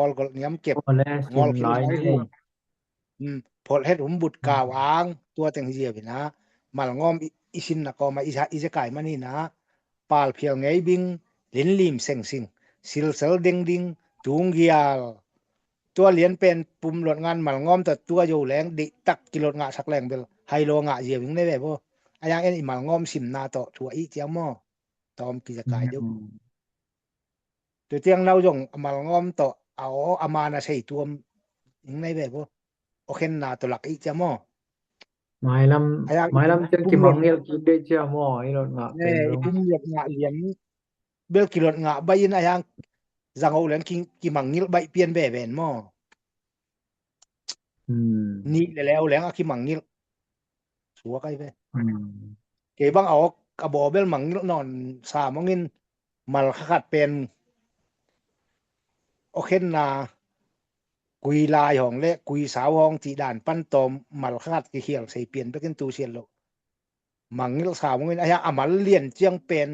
ອລກໍນຽມເກັບ ໂອ້ ແລະ ງອລ ສິນຫຼາຍ ເຮັດຫຸມ ແທ້ ອືມ ໂພດເຮັດຫຸມບຸດ ອືມ ກ່າວອ້າງ ຕົວແຕ່ງເຫຍວິນາ ມາລະງອມ ອີ ອີສິນນະກໍມາ ອີສະ ອີສະກາຍມານີ້ນະ ປາລພຽວໄງບິງ ລິນລີມເສັງສິງ ຊິລເສີລເດັງດິງ ຕຸງຢຽລ ຕົວລຽນເປັນປຸ່ມລົດງານ ມາລະງອມຕະຕົວໂຍແລງ ດິຕັກກິໂລດງະສັກແລງເບລ ໄຮໂລງະເຢຍວິງໃນແວໂບ ອາຍັງເອັນອີມາລະງອມສິມນາເຕາະຖົວອີຈຽມມໍ ຕອມກິຈະກາຍເດີ ອືມ ຕົວຈຽງເນົາຢົງ ມາລະງອມເຕາະ ອາອໍ ອາມານາໄຊຕວມ ອີງໃນແບບໂອ ໂອເຄັນນາຕົວຫຼັກອີກຈະໝໍ ມາຍລຳ ອາຍາ ມາຍລຳ ເຈີ ກິມມັງເງີຍວ ກິເດຈະໝໍ ອີໂລດງະ ເປັນ ເອີ ອີກຸມໂລດງະຫຼຽນ ເບລກິໂລດງະ ໃບອິນອາຍາງ ຈັງໂອແຫຼງ ກິ ກິມມັງເງີຍວ ໃບປ່ຽນແບແບນໝໍ ອືມ ນີ້ແຫຼະແລ້ວແຫຼງອາກິມມັງເງີຍວ ສວກໄອເວ ອືມ ເກບັງເອົາ ອາບໍເບລມັງເງີຍວ ນອນສາມອງອິນ ມາລະຄະຂັດເປັນ ໂອເຄັນນາ ກຸຍລາຍຫ້ອງ ແລະ ກຸຍສາວຫ້ອງ ຈີດານປັນຕອມ ມາລະຄະຂັດ ກິຂຽວໃສ່ປ່ຽນໄປກັນຕູສຽນໂລ ມັງເງີຍວ ສາມອງອິນ ອາຍາອາມາລລຽນຈຽງເປັນ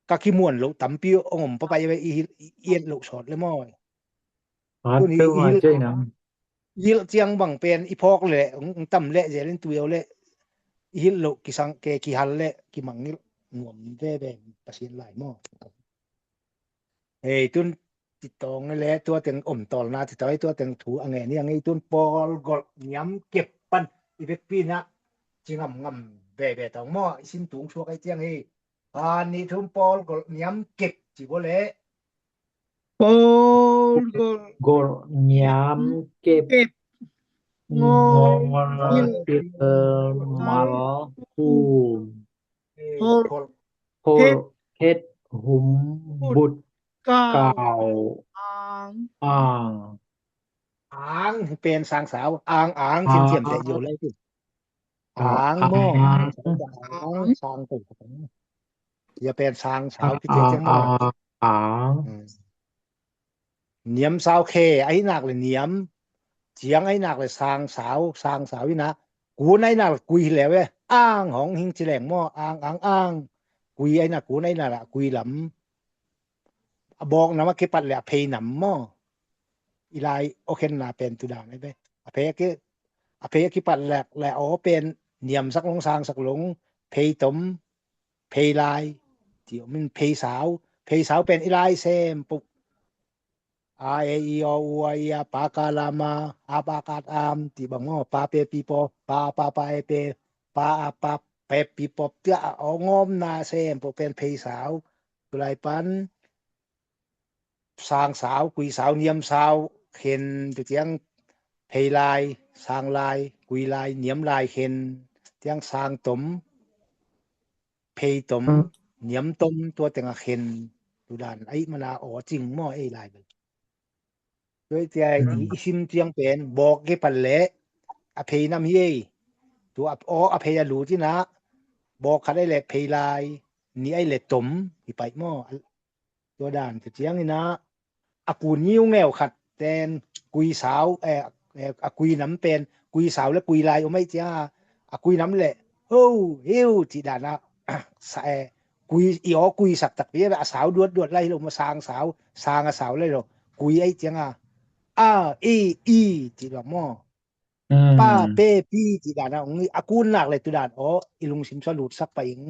ກະຂີ້ມ່ວນໂລ ຕຳປິວ ອງອມປະໄປໄວ້ ອີ ອີ ອຽນໂລ ສອດເລີຍໝໍ ອາ ໂຕນີ້ ເຕີມວ່າ ເຈີໜັງ ຍິລຈຽງບັງເປັນອີພອກແລະ ອື ຕຳແລະເຈລິນຕຸເອວແລະ ອີຫິລໂລ ກິສັງເກ ກິຫັນແລະ ກິມັງນິລ ງວມແດ່ແບງປະເຊນຫຼາຍໝໍ ເອີ ຕຸນຕິດຕອງແລະ ຕົວເຕັງອົມຕອນນາ ຕິດຕອງໃຫ້ຕົວເຕັງຖູອະແງນີ້ ອະເງ ຕຸນປອລ ກໍນຽມເກັບປັນ ອີເປັກປີນະ ຈິງງຳງຳແບແບຕອງໝໍ ຊິນຕຸງຊົ່ວໄກຈຽງເຮ ປານນີ້ທຸມປອລກໍນຽມເກັບ ຈິບໍ່ແລ ປອລກໍ ກໍນຽມເກັບ ເກັບ ງ ງ ງ ງ ຕິດເຕີມ ມາລ ຄູ ເອີ ໂພ ໂພ ເຮັດ ເຮັດ ຫຸມ ບຸດ ກ່າວ ກ່າວ ອາງ ອາງ ອາງ ເປັນສາງສາວ ອາງ ອາງ ອາງ ຊິນຈຽມແຕ່ຢູ່ແລ້ວ ອາງ ໝໍ ອາງ ອາງ ສາງໂຕ ຢ່າແປນສາງສາວ ອາ ພິເສດ ອາ ຈັ່ງ ອາ ອາງ ອືມ ນຽມສາວ ແຄ ໄອໜາກ ແລະ ນຽມ ຈຽງ ໄອໜາກ ແລະ ສາງສາວ ສາງສາວ ອີນາ ກູນ ໄອໜາກ ແລະ ກຸຍ ແລ້ວເວີຍ ອາງ ຫ້ອງ ຫິງ ຈິແຫຼງ ໝໍ ອາງ ອາງ ອາງ ກຸຍ ໄອໜາກ ກູນ ໄອໜາກ ແລະ ກຸຍ ລຳ ອາ ບອກນຳ ອາ ເກ ປັດ ແລະ ອາ ເພ ນຳ ໝໍ ອີລາຍ ໂອເຄັນນາ ເປັນຕຸດານ ໄອເວ ອາ ເພ ອາ ເກ ອາ ເພ ອາ ເກ ປັດ ແລະ ແລະ ອໍ ເປັນ ນຽມ ສັກ ລົງ ສາງ ສັກ ລົງ ເພ ຕົມ ເພລາຍ ທີ່ມັນເພສາວ ເພສາວເປັນອີລາຍແຊມປຸກ ອາ ເອ ອີ ອອ ອູ ອາ ເອ ອາ ປາ ກາ ລາ ມາ ອາ ປາ ກາດ ອາມ ທີ່ບັງ ໝໍ ປາ ເປ ປີ ປໍ ປາ ປາ ເອ ເປ ປາ ອາ ປາ ເປ ປີ ປໍ ເຕືອ ອາ ອໍ ງອມ ນາ ແຊມ ໂປ ເປັນເພສາວ ລາຍປັນ ສາງສາວ ກຸຍສາວ ນຽມສາວ ເຂັນ ຕົວຈຽງ ເພລາຍ ສາງລາຍ ກຸຍລາຍ ນຽມລາຍ ເຂັນ ຕຽງ ສາງຕົມ ເພຕົມ ນຽມຕົມ ຕົວແຕ່ງ ອາ ເຂັນ ຕຸດານ ໄອ ມະນາ ອໍ ຈິງ ໝໍ ເອ ລາຍ ໂດຍແຕ່ ອືມ ອີ ອີ ຊິມ ຕຽງ ເປັນ ບອກ ເກ ປັນ ແລະ ອາ ເພ ນຳ ເຮ ຕົວ ອາ ອໍ ອາ ເພ ອາ ລູ ຈິນະ ບອກ ຂັດ ໄອ ແລະ ເພລາຍ ນີ້ ໄອ ແລະ ຕົມ ທີ່ໄປ ໝໍ ຕົວດານ ຕົວຈຽງ ນີ້ນະ ອາ ກູນ ຍິ້ວ ແງວ ຂັດ ແຕນ ກຸຍສາວ ເອ ເອ ອາ ກຸຍ ນຳ ເປັນ ກຸຍສາວ ແລະ ກຸຍລາຍ ໂອ ໄມ ຈຽງ ອາ ອາ ກຸຍ ນຳ ແລະ ໂຮ ເຮວ ຈິດານະ ສະ ເອ ກຸຍ ອີ ອໍ ກຸຍ ສັກ ຕັກ ເປ ອາ ສາວ ດວດ ດວດ ໄລ ລົງມາ ສາງ ສາວ ສາງ ອາ ສາວ ໄລ ລົງ ກຸຍ ໄອ ຈຽງ ອາ ອາ ເອ ອີ ຈິດອງ ໝໍ ອືມ ປາເປປີ ຕິດານະ ອາກູນນາກ ແລະ ຕຸດານ ອໍ ອີລຸງ ຊິມຊອນ ລູດ ສັກ ປະອິງ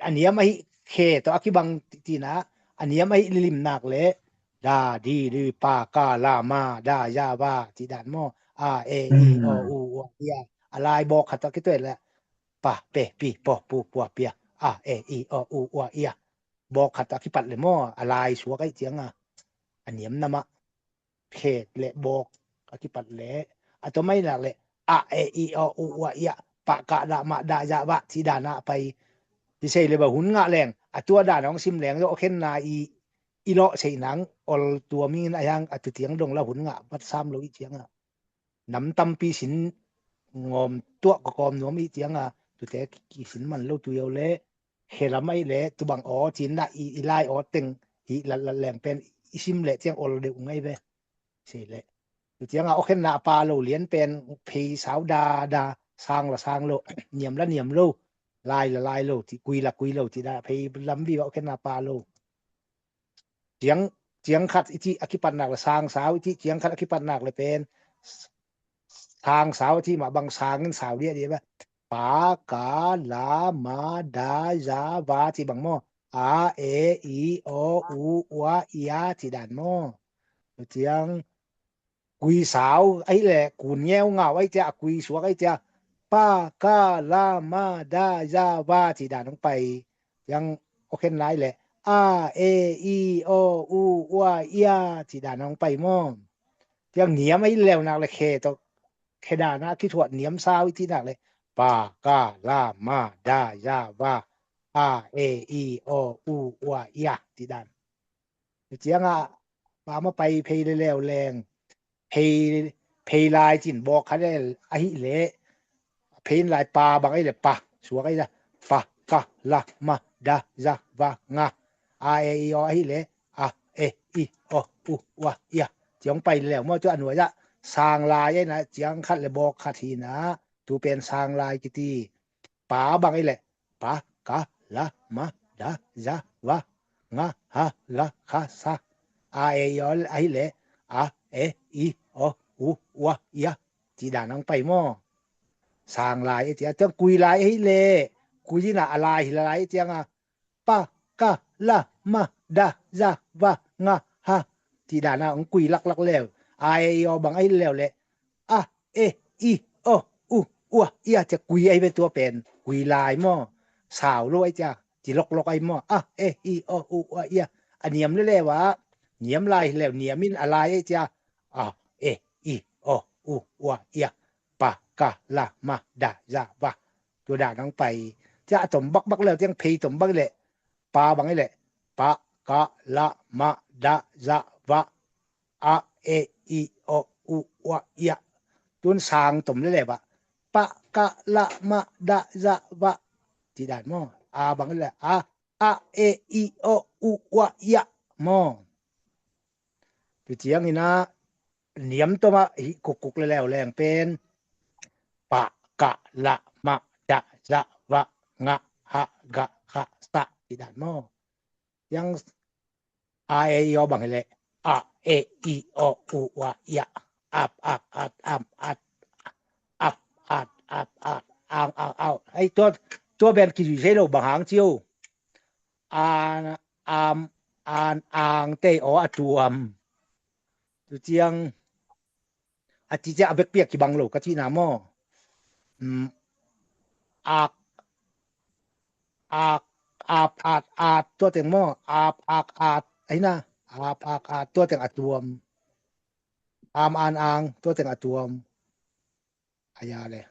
ອານຽມ ອາຫິ ເຂ ຕໍ່ ອາກິບັງ ຕິນາ ອານຽມ ອາຫິ ລິລິມ ນາກ ແລະ ດາ ດີ ລື ປາ ກາ ລາ ມາ ດາ ຢາ ວາ ຕິດານ ມໍ ອາ ເອ ອີ ອອ ອູ ອວ ເອຍ ອາລາຍ ບອກ ຂັດ ຕະ ກິ ຕົວ ແລະ ປາ ເປ ປີ ປໍ ປູ ປົວ ເປຍ ອາ ເອ ອີ ອອ ອູ ອວ ເອຍ ບອກ ຂັດ ຕະ ກິ ປັດ ແລະ ມໍ ອາລາຍ ສວກ ໄອ ຈຽງ ອາ ອານຽມ ນຳ ມະ ເຂດ ແລະ ບອກ ອາກິປັດ ແລະ ອາຕົວໄມ້ ນາກ ແລະ ອະ ເອ ອີ ອອ ອູ ອວ ເອຍ ປະ ກະ ດະ ມະ ດາ ຍະ ວະ ທິ ດາ ນະ ໄປ ພິເສດ ເລີຍ ບາ ຫຸນ ງະ ແລງ ອາຕົວ ດາ ນອງ ຊິມ ແລງ ໂອເຄັນ ນາ ອີ ອີ ເລາະ ເຊ ໜັງ ອອລ ຕົວ ມີ ນາ ຍາງ ອາຕຸຕຽງ ດົງ ລະ ຫຸນ ງະ ບັດ ສາມ ໂລ ອີ ຈຽງ ອາ ນຳ ຕຳ ປີ ສິນ ງອມ ຕົວະ ກະ ກອມ ນວມ ອີ ຈຽງ ອາ ຕຸແຕ ກິ ສິນ ມັນ ໂລ ຕຸ ເຢວ ແລະ ເຄລະໄມ ແລະ ຕຸບັງ ອໍ ຈີນ ນະ ອີ ອີ ລາຍ ອໍ ເຕັງ ຮີ ລະ ລະ ແລງ ແປນ ອີ ຊິມ ແລະ ຈຽງ ໂອລ ເດ ອຸງ ໄງ ເວ ເສ ແລະ ຕຸ ຈຽງ ອາ ໂອເຄັນ ນາ ປາ ໂລ ລຽນ ແປນ ເພ ສາວ ດາ ດາ ຊາງ ລະ ຊາງ ໂລ ນຽມ ລະ ນຽມ ໂລ ລາຍ ລະ ລາຍ ໂລ ຕິ ກຸຍ ລະ ກຸຍ ໂລ ຕິ ດາ ເພ ລຳ ບີ ໂອເຄັນ ນາ ປາ ໂລ ຈຽງ ຈຽງຂັດອິທິອະຄິປັດໜາກ ແລະ ຊາງສາວອິທິຈຽງຂັດອະຄິປັດໜາກ ແລະ ເປັນ ຊາງສາວອະທິມາ ບັງຊາງເງິນສາວເດຍເດ ປາກາລາມາດາຢາວາ ທີ່ບັງມໍ ອາເອອີອໍອູອວາເອຍາ ທີ່ດານມໍ ຈຽງ ກຸຍສາວໄອແຫຼະ ກູນແງວງາວໄອເຈຍ ອາກຸຍສວກໄອເຈຍ ປາກາລາມາດາຢາວາ ທີ່ດານລົງໄປ ຍັງໂອເຄນໄລແຫຼະ ອາເອອີອໍອູອວາເອຍາ ທີ່ດານລົງໄປມໍ ຍັງໜຽມໄອແຫຼວນາກແລະ ແຄໂຕ ແຄດານາ ຄິດທວດໜຽມຊາວອີກທີນາກແລະ ປາກາລາມາດາຢາວາ ອາເອອີອໍອູອວາເອຍາ ທີ່ດານ ຈຽງອະ ປາມາໄປເພແລ້ວແລງ ເພ ເພລາຍຈິນບອກຄະແນນອະຫິເລ ເພນລາຍປາບັງໄອແລະ ປາ ສວກໄອລະ ປາກາລາມາດາຢາວາງາ ອາເອອີອໍອະຫິເລ ອາເອອີອໍອູອວາເອຍາ ຈຽງໄປແລ້ວ ມໍຕົວອະນຸວະຍະ ສາງລາຍໄອນະ ຈຽງຂັດແລະບອກຄະທີນາ ຕູເປັນສາງລາຍກິຕີ ປາບັງໄອແຫຼະ ປາກາລາມາດາຢາວາງາຮາລາຄາຊາ ອາເອອີອໍອະຫິເລ ອາເອອີອໍອູອວາເອຍາ ຈີດານອງໄປມໍ ສາງລາຍເອເຈຍ ຈຽງກຸຍລາຍເອຫິເລ ກຸຍຈີນາອາລາຍຫິລາຍເອເຈຍງາ ປາກາລາມາດາຢາວາງາຮາ ຈີດານອງກຸຍລັກໆແລ້ວ ອາເອອີອໍບັງໄອແລ້ວແຫຼະ ອາເອອີອໍອູອວາເອຍາ ຈະກຸຍໄອເປັນຕົວແປນ ກຸຍລາຍມໍ ສາວໂລໄອຈະ ຈິລັອກໆໄອມໍ ອາເອອີອໍອູອວາເອຍາ ອານຽມເລີຍແຫຼະວ່າ ນຽມລາຍແລ້ວ ນຽມມິນອາລາຍໄອຈະ ອາເອອີອໍອູອວາເອຍາ ປາກາລາມາດາຢາວາ ຕົວດານອງໄປ ຈະຕົມບັກບັກແລ້ວ ຈຽງເພຕົມບັກແຫຼະ ປາບັງໄອແຫຼະ ປາກາລາມາດາຢາວາ ອາເອອີອໍອູອວາເອຍາ ຕຸນສາງຕົມເລີຍແຫຼະວ່າ ປະກະລະມະດະຍະວະ ຈີດານມໍ ອາບັງເລີຍ ອາ ອະເອອີອໍອູອວາເອຍາມໍ ຢູ່ຈຽງນີ້ນະ ນຽມຕົວມາ ຫິກຸກກຸກແລ້ວແລງເປັນ ປະກະລະມະດະຍະວະ ງະຮະກະຄະສະ ຈີດານມໍ ຍັງ ອາເອອີອໍບັງຫັ້ນແຫຼະ ອະເອອີອໍອູອາເອຍະ ອັບອັກອັດອຳອັດ ອັບອັດອັດອັດ ອາງອາວອາວ ໄອ້ຕົວ ຕົວແບນກີຢູ່ໃສໂລ ບັງຫາງຈິວ ອານ ອາມ ອານ ອາງ ເຕ ອໍ ອາຕວມ ຕຸຈຽງ ອາຈິຈະອາເບັກປຽກກິບັງໂລກະຈິນາມໍ ອືມ ອາກ ອາກ ອາບ ອາດ ອາດ ຕົວແຕງມໍ ອາບ ອາກ ອາດ ໄອ້ນະ ອາບ ອາກ ອາດ ຕົວແຕງອາຕວມ ອາມ ອານ ອາງ ຕົວແຕງອາຕວມ ອາຍາເລີຍ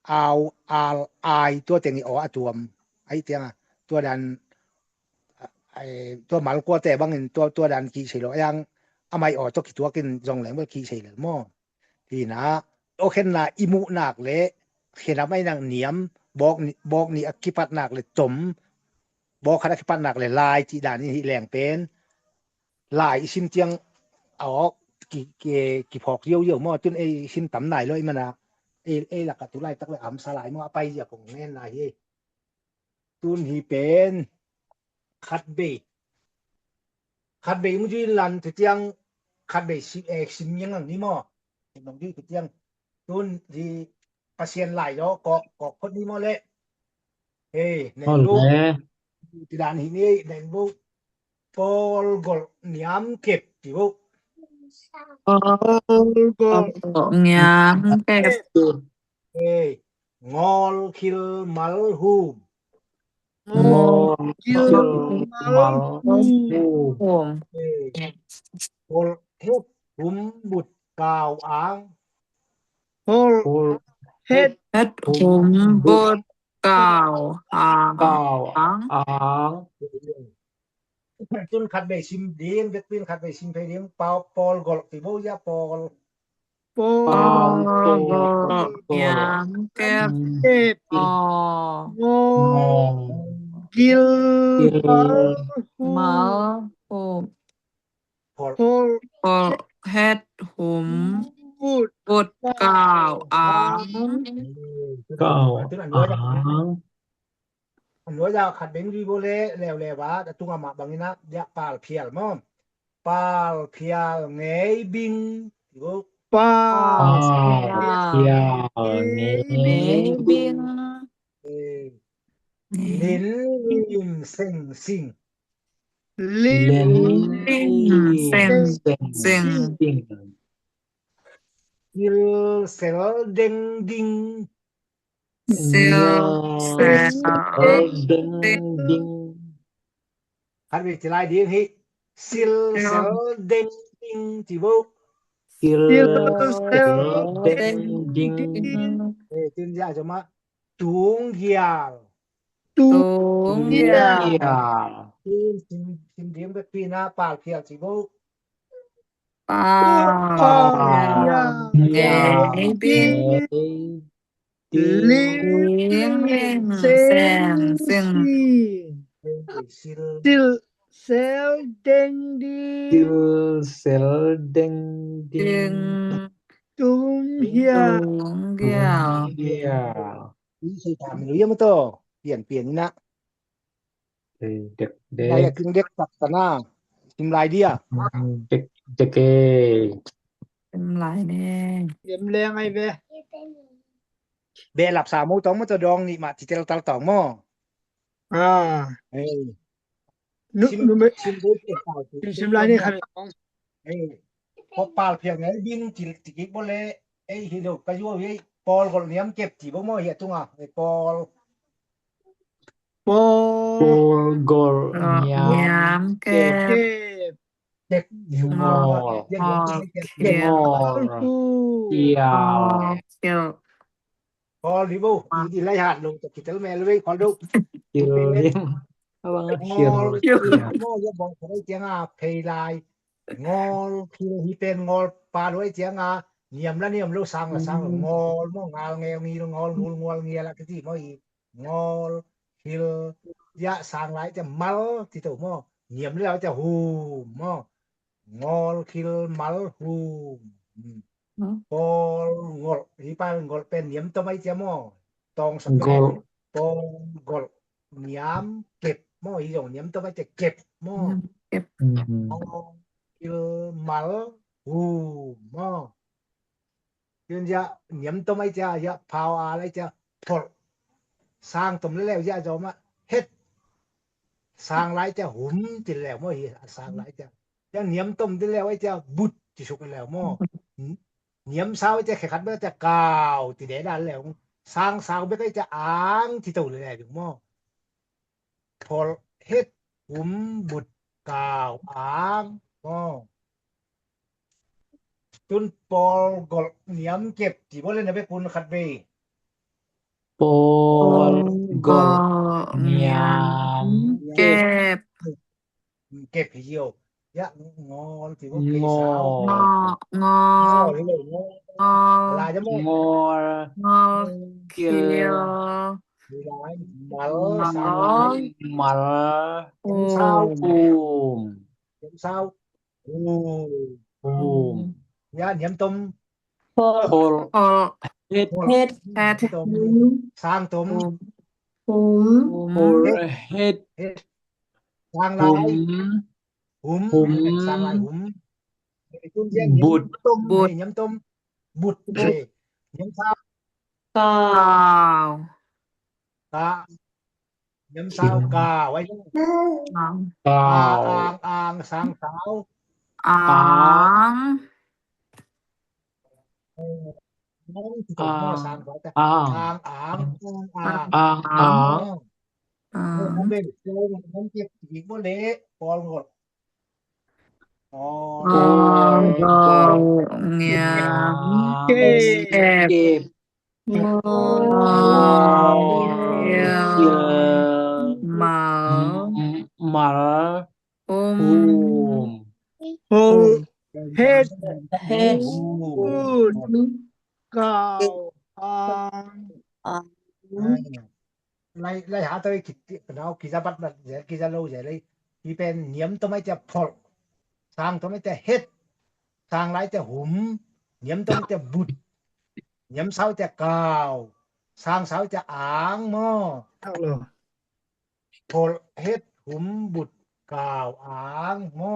ອາວ ອາລ ອາຍ ຕົວແຕງອີອໍ ອາຕວມ ໄອ້ຕຽງ ຕົວດັນ ໄອ້ຕົວໝັນກົວແຕ່ບັງ ຕົວ ຕົວດັນກີເສໂລ ອາຍັງ ອາໄມອໍ ຕົວກີຕົວກິນ ຈອງແຫຼງເບິດກີເສເລີມໍ ທີ່ນະ ໂອເຄນນາ ອີມຸນາກເລ ເຄນາໄມນາງນຽມ ບອກ ບອກນີອາກິປັດນາກເລຕົມ ບອກຄະນາກິປັດນາກເລລາຍ ຈີດານອີແຫຼງເປັນ ລາຍອີຊິມຈຽງ ອອກ ກິ ກິ ກິພອກຢຽວຢຽວມໍ ຈົນເອຊິມຕຳນາຍເລີຍມານາ ເອ ເອລະກະຕຸລາຍຕັກເລີອຳສາລາຍມໍ ອາໄປຢາກົງແມ່ນລາຍເຮ ຕຸນຮີເປັນ ຄັດເບ ຄັດເບ ມຸຍຈຸຍລັນ ຕະຈຽງ ຄັດເບ ຊິ ເອ ຊິມຍັງນັ້ນນີ້ມໍ ເຫັນບໍ່ ມຸຍຈຸຍຕະຈຽງ ຕຸນທີ່ປະຊຽນຫຼາຍເນາະ ເກາະ ເກາະພົດນີ້ມໍແລະ ເອີ ໃນໂລກ ທີ່ດານຫີນີ້ ໃນໂລກ ປອລໂກລ ນຽມເກັບ ຕິໂວ ປອລໂກລ ນຽມເກັບ ເອີ ງອລຄິລມາລຮູມ ງອລຄິລມາລຮູມ ເອີ ໂກລເຮັດຫຸມບຸດກ່າວອາງ ໂກລເຮັດ ເຮັດຫຸມບຸດກ່າວອາງ ກ່າວອາງ ຈຸນຄັດເບຊິມດີມ ເບັກປິນຄັດເບຊິມເພດີມ ປາວ ປອລໂກລ ຕິໂວຍາປອລ ປອລໂກລ ຍາມເກັບ ເກັບ ອໍ ງອ ກິລ ມາລຮູມ ໂພລ ໂພລ ເຮັດຫຸມ ບຸດ ບຸດກ່າວອາງ ກ່າວອາງ ອັນວ່າຢາກຂັດເບັງດີໂບເລ ແລ້ວແລວ່າ ຕະຕຸງອາມະບັງນິນະ ຍະປາລພຽລມໍ ປາວພຽວເງີຍບິງ ປາວພຽວເງີຍບິງ ເອີ ລິນລິມເຊັງຊິງ ລິນລິມເຊັງຊິງ ຊິລເຊລເດັງດິງ ຊິລເຊລເດັງດິງ ຄັນເປັນຊິລາຍດີ ຊິລເຊລເດັງດິງ ຈິເວີ ຊິລເຊລເດັງດິງ ເອີ ຈຶ່ງຢາກຈະມາ ຕຸງຢາວ ຕຸງຢາວ ຊິມ ຊິມ ຊິມເດງແບບປີໜ້າປາກພຽວຊິເວົ້າ ປາວ ປາວ ແງບິງ ແງບິງ ລິງ ແສງ ເຊິ່ງ ຊິລ ເຊລເດັງດິງ ຊິລເຊລເດັງດິງ ຕຸງຢາວ ຕຸງຢາວ ອຸຍ ໃສ່ຕາມ ເອີ ຢາມາຕໍ່ ປ່ຽນ ປ່ຽນນີ້ນະ ເອີ ເດັກ ເດັກ ເດັກ ເດັກ ຕັກຕະໜາ ຊິມລາຍເດຍ ເດັກ ເດັກເອ ຊິມລາຍແດ່ ຊິມແລງໄອ້ແບ ແບລັບສາມໂມງ ຕ້ອງມາຕະດອງນີ້ ມາທີ່ເຕລະຕະລະຕອງໝໍ ອ່າ ເອີ ນຸ ນຸ ຊິມ ຊິມເດີ ຊິມ ຊິມລາຍນີ້ຄັບ ເອີ ພໍປາວພຽວແງບິງ ຈິ ຈິກິກບໍ່ແລ ເອີ ຮີໂດກະຍົວເວ ປອລກໍນຽມເກັບ ຈິບໍ່ໝໍ ເຮຍຕຸງອະ ເອີ ປອລ ປອລ ປອລກໍນຍາມ ຍາມເກັບ ເກັບ ເກັບ ງໍ ງໍ ກຽວ ງໍ ກຽວ ກຽວ ພໍດີບໍ່ ອີ ອີໄລຫາດລົງຈາກກິດຕະແມ່ເລີຍ ພໍດູ ກິລ ລະວັງ ງໍ ກິລ ງໍ ຢ່າບອກໄດ້ຈຽງອາ ເພລາຍ ງໍ ຄິລ ຮີເປັນ ງໍ ປາດ້ວຍຈຽງອາ ນຽມລະນຽມ ໂລ ສັງລະສັງ ງໍ ງໍ ງາລ ແງວ ງີ ງໍ ງູ ງວລ ເງຍ ລະກະຕິ ມໍ ອີ ງໍ ຄິລ ຢະ ສັງລາຍຈະ ມາລ ຕິໂຕ ໝໍ ນຽມແລ້ວຈະ ຫູມ ໝໍ ງໍ ຄິລ ມາລ ຫູມ ອືມ ອືມ ປອລ ງົອລ ຮີປາ ງົອລ ເປັນນຽມໂຕໄມ້ຈະໝໍ ຕອງສະເປ ງົອລ ປອລ ງົອລ ນຽມເກັບໝໍ ຮີຢອງນຽມໂຕໄມ້ຈະເກັບໝໍ ນຽມເກັບ ອືມ ປອລ ກິລ ມາລ ຫູມໝໍ ຍືນຍະ ນຽມຕົມໄອຈະ ຍະ ພາວອາ ໄລຈະ ທົອລ ສ້າງຕົມແລ້ວ ຍະ ຈອມ ເຮັດ ສ້າງລາຍຈະ ຫຸມ ຕິແລ້ວ ມໍ ເຮັດ ສ້າງລາຍຈະ ຍະ ນຽມຕົມຕິແລ້ວ ໄອຈະ ບຸດ ຈິສຸກແລ້ວ ມໍ ນຽມຊາວ ໄອຈະ ເຂັມຂັດ ແມ່ນຈະ ກາວ ຕິແດ່ດານແລ້ວ ສ້າງຊາວ ເບັກ ໄອຈະ ອາງ ຕິໂຕແລ້ວ ມໍ ທົອລ ເຮັດ ຫຸມ ບຸດ ກາວ ອາງ ມໍ ຕຸນ ປອລ ກົລ ນຽມ ເກັບ ຕິບໍ່ເລີຍນະ ເປັກປຸນ ຂັດເວ ປອລ ກົລ ນຽມ ເກັບ ເກັບ ເກັບ ເຫຍວ ຍະ ງໍ ຕິບໍ່ ງໍ ງໍ ງໍ ງໍ ລາ ຍະ ມໍ ງໍ ງໍ ເກ ເກ ມາລ ມາລ ຫຸມ ຊາວ ຫຸມ ຊາວ ຫູມ ຫູມ ຍະ ນຽມຕົມ ໂພລ ໂພລ ເຮັດ ເຮັດ ສາງຕົມ ຫຸມ ໂພລ ເຮັດ ເຮັດ ສາງລາຍ ຫຸມ ຫຸມ ສາງລາຍ ຫຸມ ບຸດ ບຸດ ນຽມຕົມ ບຸດ ນຽມຊາວ ກາວ ກາ ຍາມເຊົ້າ ກາວ ກາວ ອາງ ອາງ ສາງ ສາວ ອາງ ອາງ ອາງ ອາງ ອາງ ອາງ ອາງ ເກັບ ອີກບໍ່ເລະ ປອງ ໂລດ ອອ ຍາມ ເກັບ ເມາ ເມາ ຫຸມ ຫຸມ ເຮັດ ເຮັດ ຫຸດ ກາວ ອາງ ອາງ ໄລ່ ໄລ່ຫາຕົວກິດ ເອົາກິດຈະບັດ ກິດຈະໂລ ໃຫຍ່ເລີຍ ທີ່ເປັນ ນຽມຕົວໄມ້ຈະ ໂພລ ສ້າງຕົວໄມ້ຈະ ເຮັດ ສ້າງລາຍຈະ ຫຸມ ນຽມຕົວໄມ້ຈະ ບຸດ ນຽມເຊົ້າຈະ ກາວ ສ້າງເຊົ້າຈະ ອາງ ໝໍ ໂພລ ເຮັດ ຫຸມ ບຸດ ກາວ ອາງ ໝໍ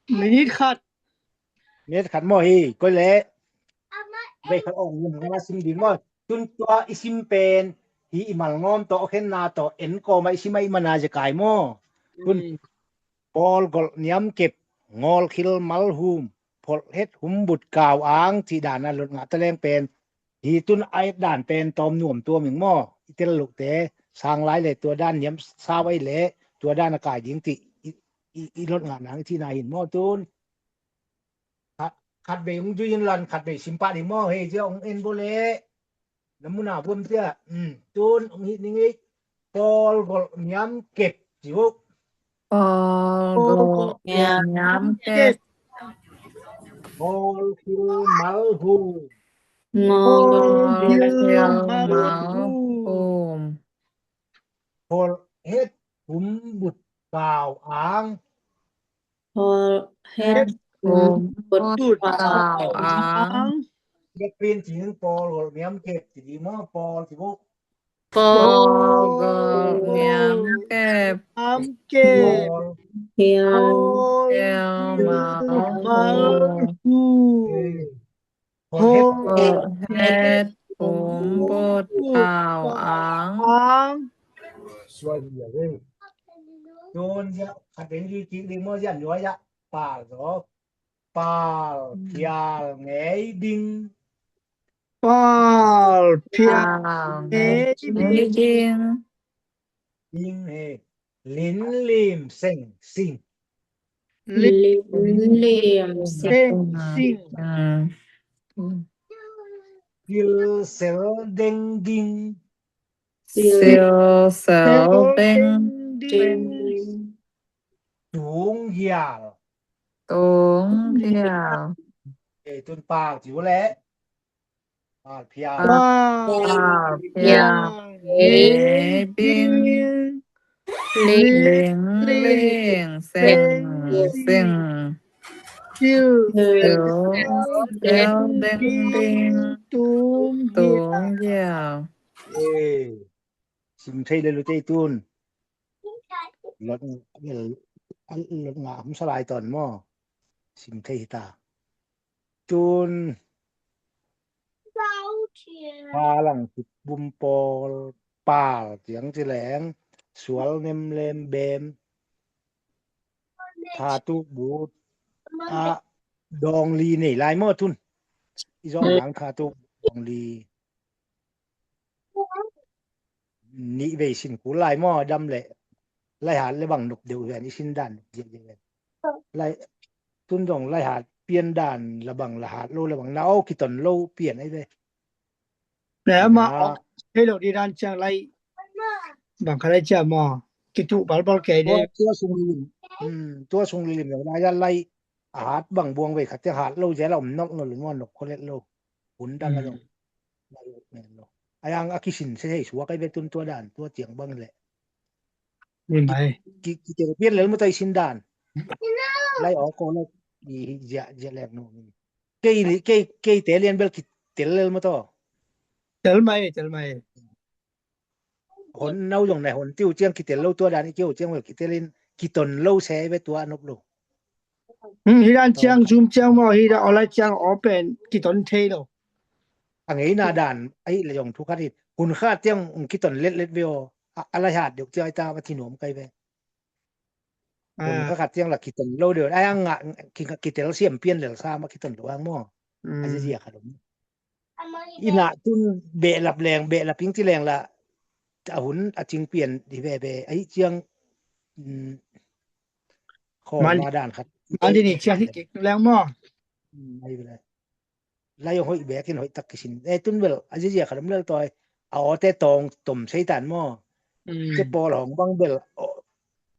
ມິນິດຂັດ ມິນິດຂັດໝໍ ເຮີ້ຍ ກອຍແລະ ໄວ້ຄັນອອກເງິນມາຊິມດິນໝໍ ຈຸນຕົວອີຊິມເປັນ ຮີອີມາລງອມໂຕ ໂອເຄນາໂຕ ເອັນກໍມາອີຊິມາອີມານາຈະກາຍໝໍ ອືມ ຄຸນ ປອລກໍນຽມເກັບ ງອລຄິລມາລຫຸມ ພົນເຮັດຫຸມບຸດກາວອາງ ທີ່ດານນັ້ນລົດງາຕະແລງເປັນ ທີ່ຕຸນອາຍດານແປນຕອມນວມຕົວເມືອງໝໍ ອີເຕັນລຸກແຕ່ ສ້າງລາຍແລະຕົວດ້ານນຽມຊາໄວ້ແລະ ຕົວດ້ານອາກາຍດິງຕິ ອີ ອີ ອີລົດງານາງທີ່ນາຫີນໝໍ ຕຸນ ຂັດ ຂັດເບອຸງຈຸຍນລັນ ຂັດເບຊິມປາດິງໝໍ ເຮເຈອອງເອັນໂບເລ ນຳມຸນາບວມເຈອ ອືມ ຕຸນ ອງຫິດນິງອີກ ປອລກໍນຽມເກັບ ຈິວ ປອລກໍນຽມເກັບ ງອລຄິລມາລຫຸມ ງອລຄິລມາລຫຸມ ພົນເຮັດຫຸມບຸດກາວອາງ ພໍເຮັດ ເຮັດ ບຸນ ບຸນ ບຸນ ບ່າວ ບ່າວ ອາງ ອາງ ຢາກປ່ຽນຊິໜຶ່ງ ປອ ກໍນຽມເກັບ ຊິດີມາ ປອ ຊິບໍ່ ປອ ກໍນຽມເກັບ ອາມເກັບ ປອ ແກ້ວ ແກ້ວ ເມົາ ເມົາ ຫູ ຫູ ເອີ ພໍເຮັດ ພໍເຮັດ ບຸນ ບຸນ ບ່າວ ອາງ ອາງ ສວຍເດ ໂດນຍະ ຂັດເປັນດີຈິງດີ ມໍ ຢັນ ຍົວຍະ ປາລ ປາລ ພຽລ ແງຍ ດິງ ປາລ ພຽລ ແງຍ ດິງ ດິງ ເຮ ລິນ ລີມ ເສັງ ຊິງ ລິນ ລີມ ເສັງ ຊິງ ອືມ ຊິລ ເຊລ ເດັງ ດິງ ຊິລ ເຊລ ເດັງ ດິງ ຕຸງ ຢາວ ຕຸງ ຢາວ ເອ ຕຸນ ປາ ຈິວ ແລະ ປາ ພຽ ປາ ພຽ ເອ ບິງ ເລັງ ເລັງ ເລັງ ເສັງ ເສັງ ເຊລ ເຊລ ເດັງ ດິງ ຕຸງ ຕຸງ ຢາວ ເອ ຊິມໄທເລີຍລູກເຈ້ຍ ຕຸນ ລົດ ລົດງາມສະຫຼາຍຕອນມໍ ຊິມໄທເຮຕາ ຕຸນ ພາລັງ ບຸມ ປອ ປາ ຈຽງ ຈະແຫຼງ ສວນ ເນັມ ແລມ ແບມ ທາຕຸ ບູດ ອະ ດອງ ລີ ເນ ລາຍມໍ ຕຸນ ອີສອງ ເອີ ນາງ ທາຕຸ ດອງ ລີ ນິເວຊິນ ກູ ລາຍມໍ ດຳ ແລະ ລາຍຫາດ ລະບັງ ນົບ ເດວ ແວນ ອີຊິນ ດານ ເດວ ແວນ ລາຍ ຕຸນ ດອງ ລາຍຫາດ ປຽນ ດານ ລະບັງ ລະຫາດ ໂລ ລະບັງ ນາ ໂອ ກິຕົນ ໂລ ປຽນ ໄອ້ເວ ແລ້ວມາ ອອກ ເຮໂລ ດີ ດານ ຈຽງ ໄລ ບັງ ຄະໄລ ຈາ ມໍ ກິຕຸ ບາລ ບອລ ແກ ເດ ຕົວ ຕົວ ຊຸງ ລິມ ອືມ ຕົວ ຊຸງ ລິມ ລາຍ ລາຍ ອາຫາດ ບັງ ບວງ ເວ ຂະ ຈະຫາດ ໂລ ແຈ ລະ ອຳ ນົກ ໂນ ຫຼື ມໍ ນົກ ໂຄເລັດ ໂລ ຫຸນ ດານ ອືມ ລະ ໂລ ແມ່ນ ໂລ ອາຍັງ ອາກິຊິນ ເຊ ເຊ ສວກ ໄອ້ເວ ຕຸນ ຕົວ ດານ ຕົວ ຈຽງ ບັງ ແຫຼະ ນີ້ໄໝ ກິ ກິ ກິ ເຈ ປຽນ ເລີຍ ມາ ໃຕ້ ຊິນ ດານ ໄລ ອອກ ໂກ ລະ ອີ ຢະ ຢະ ແລກ ໂນ ເກ ເກ ເກ ເຕ ລຽນ ເບລ ກິ ເຕ ເລີຍ ມາ ໂຕ ເຕລ ໄມ ເຕລ ໄມ ຫົນເນົາຢົງໃນຫົນຕິວຈຽງກິເຕນໂລຕົວດານອີເກວຈຽງເວລກິເຕລິນກິຕົນໂລແຊເວຕົວອະນົບໂລ. ອືມ ຮີດານຈຽງຊຸມຈຽງມໍ ຮີດາອອລາຈຽງອອເປັນກິຕົນເທໂລ. ອະເງຍໜ້າດານໄອລະຢອງທຸກຄະທີ່ຄຸນຄ່າຈຽງກິຕົນເລັດເລັດເວອອ ອະລະຫາດຍົກຈຽງໄອຕາມະທິໂນມໄກເວ. ອາ ຄົນຂະຂັດຈຽງລະຄິດຕົນໂລເດີນ ອາຍັງງະ ຄິ ຄິດແຕ່ລະສຽມປ່ຽນເລີລະຊາມາຄິດຕົນລະຫວ່າງໝໍ ອືມ ອາເຈຍຂະດົມ ອີນະຕຸນເບະລັບແລງ ເບະລັບປິງຕິແລງລະ ອາຫຸນອາຈິງປ່ຽນດີແບເບ ອາຫິຈຽງ ອືມ ຂໍມາດານຄັດ ມາດີນີ້ຈຽງທີ່ກິກແລງໝໍ ອືມ ໄລໂອໂຮຍແບກເຫັນໂຮຍຕັກກິຊິນ ເອ ຕຸນເວລ ອາເຈຍຂະດົມເລີຕອຍ ອາອອແຕຕອງຕົມໄຊຕານໝໍ ອືມ ເຈປອລອງບັງເບລ ໂອ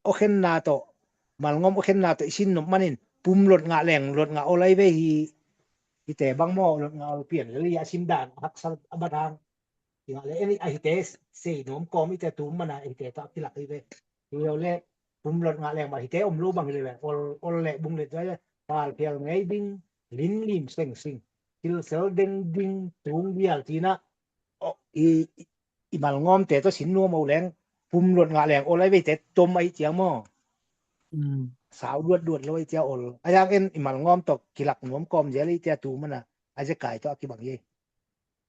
ໂອເຄນນາໂຕ ມາລງອມໂອເຄນນາໂຕ ອິຊິນນົບມານິນ ປຸມລົດງະແລງ ລົດງະໂອໄລເວ ຮີ ຮີແຕບັງໝໍ ລົດງະໂອລະປຽນ ລະຍະຊິນດານ ຮັກສະອະບາທາງ ອີງາເລ ເອ ອາຫິເຕ ເສໂນມກອມ ອີແຕຕູມມານາ ອາຫິເຕຕະອາກິລັກ ອີເວ ລຽວແລ ປຸມລົດງະແລງ ມາຫິເຕອົມໂລບັງ ຮີເລ ໂອ ໂອແລ ບຸງເລ ປາລ ເພຍລ ໄງ ບິງ ລິນ ລິມ ເສັງ ຊິງ ກິລ ເຊລ ເດັງ ດິງ ຕູງ ວຽລ ທີນະ ໂອ ອີ ອີມາລງອມແຕໂຕຊິນນົວມໂອແລງ ປຸມລົດງະແລງ ໂອໄລເວ ແຕຕົມໄອຈຽງໝໍ ອືມ ສາວດວດໆ ເລີຍເຈົ້າໂອລ ອາຍາງເອັນ ອີ່ມາລງອມຕອກ ກິລັກນວມກອມເຢເລີຍເຈົ້າຕູມັນນະ ອາຈະກາຍຕອກ ກິບັງເຢ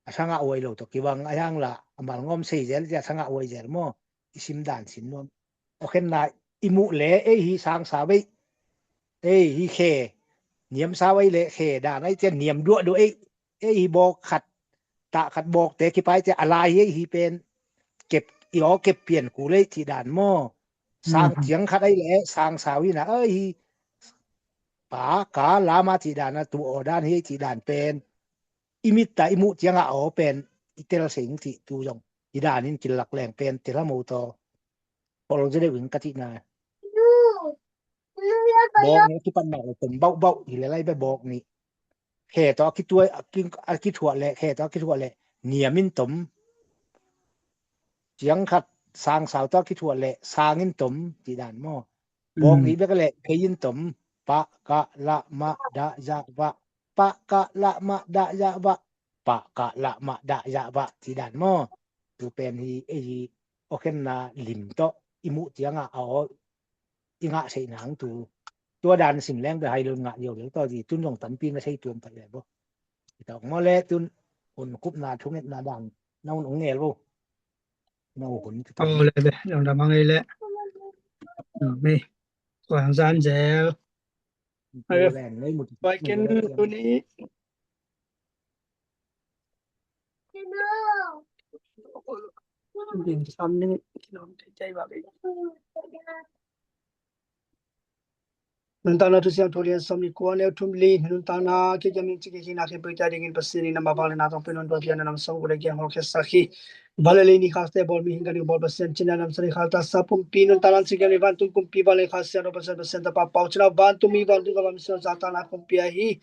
ອາຊະງະອວຍໂລຕອກ ກິບັງອາຍາງລະ ອາມາລງອມເຊເຢເລີຍ ອາຊະງະອວຍເຢມໍ ອີຊິມດານຊິນນວມ ໂອເຄນນາ ອີມຸເລ ເອຍຮີຊາງສາໄວ ເອຍຮີເຄ ນຽມສາໄວເລ ເຄດາໄນເຈ ນຽມດຸດຸເອຍ ເອຍຮີບອກຂັດ ຕະຂັດບອກເຕ ກິປາຍເຈ ອາລາຍເອຍຮີເປັນ ເກັບ ອີອອ ເກັບປ່ຽນກູເລ ທີດານມໍ ສາງ ອືມ ຈຽງຂັດໄອແລ ສາງສາວິນາ ເອຍຮີ ປາກາລາມາ ທີດານນະ ຕູອອດານເຮ ທີດານເປັນ ອີມິດຕາ ອີມຸ ຈຽງອາອອ ເປັນ ອີເຕລເສັງ ທີຕູຢອງ ທີດານນິນກິນລັກແລງ ເປັນ ເຕລະໂມໂຕ ໂປໂລເຈເດວິງກະຕິນາ ບອກນີ້ຄືປັນມາຕົມເບົາໆ ອີຫຼາຍໆ ແບບບອກນີ້ ແຂຕອກກິຕົວ ອາກິ ອາກິທົວແລ ແຂຕອກກິທົວແລ ເນຍມິນຕົມ ຈຽງຂັດ ສາງສາວຕອກກິທົວແລ ສາງນິນຕົມ ຈີດານມໍ ອືມ ບອກນີ້ແບກແລ ເພຍິນຕົມ ປະກະລະມະດະຍະວະ ປະກະລະມະດະຍະວະ ປະກະລະມະດະຍະວະ ຈີດານມໍ ຕູແປນຮີ ເອຍຮີ ໂອເຄນນາ ລິມໂຕ ອີມຸ ຈຽງອາອອ ອີງະໄຊນາງຕູ ຕົວດານສິນແລງໄປໄຮເລີງງະດຽວເລີຍ ຕອນທີ່ຕຸນຢອງຕັນປີນາໄຊຕວມໄປແລ້ວບໍ່ ຕອກມໍແລຕຸນ ໂອນຄຸບນາທຸເມັດນາດັງ ນາອຸນອົງແງລບໍ່ ນາອຸນ ໂອ ແລເດ ດອງດຳມັງເອແລ ອືມ ມີ ກວາງຊານແຈວ ເອີ ໄປເກັນໂຕນີ້ Nuntanna tusiang tholian somni kua neu thum li, nuntanna kikiamin chikikina khempeuh i tai dingin Pasian i nam ma vang le na tong penon dua pian nam song u le kiang ho ke sakhi. Balale ni khaste bol mi hinga ni bol Pasian china nam sani khalta sa pumpi nuntanna chikami vantun kumpi bale khaste no Pasian Pasian ta pa pau china vantun mi vantun ka bam sio sa tana kumpi ahi.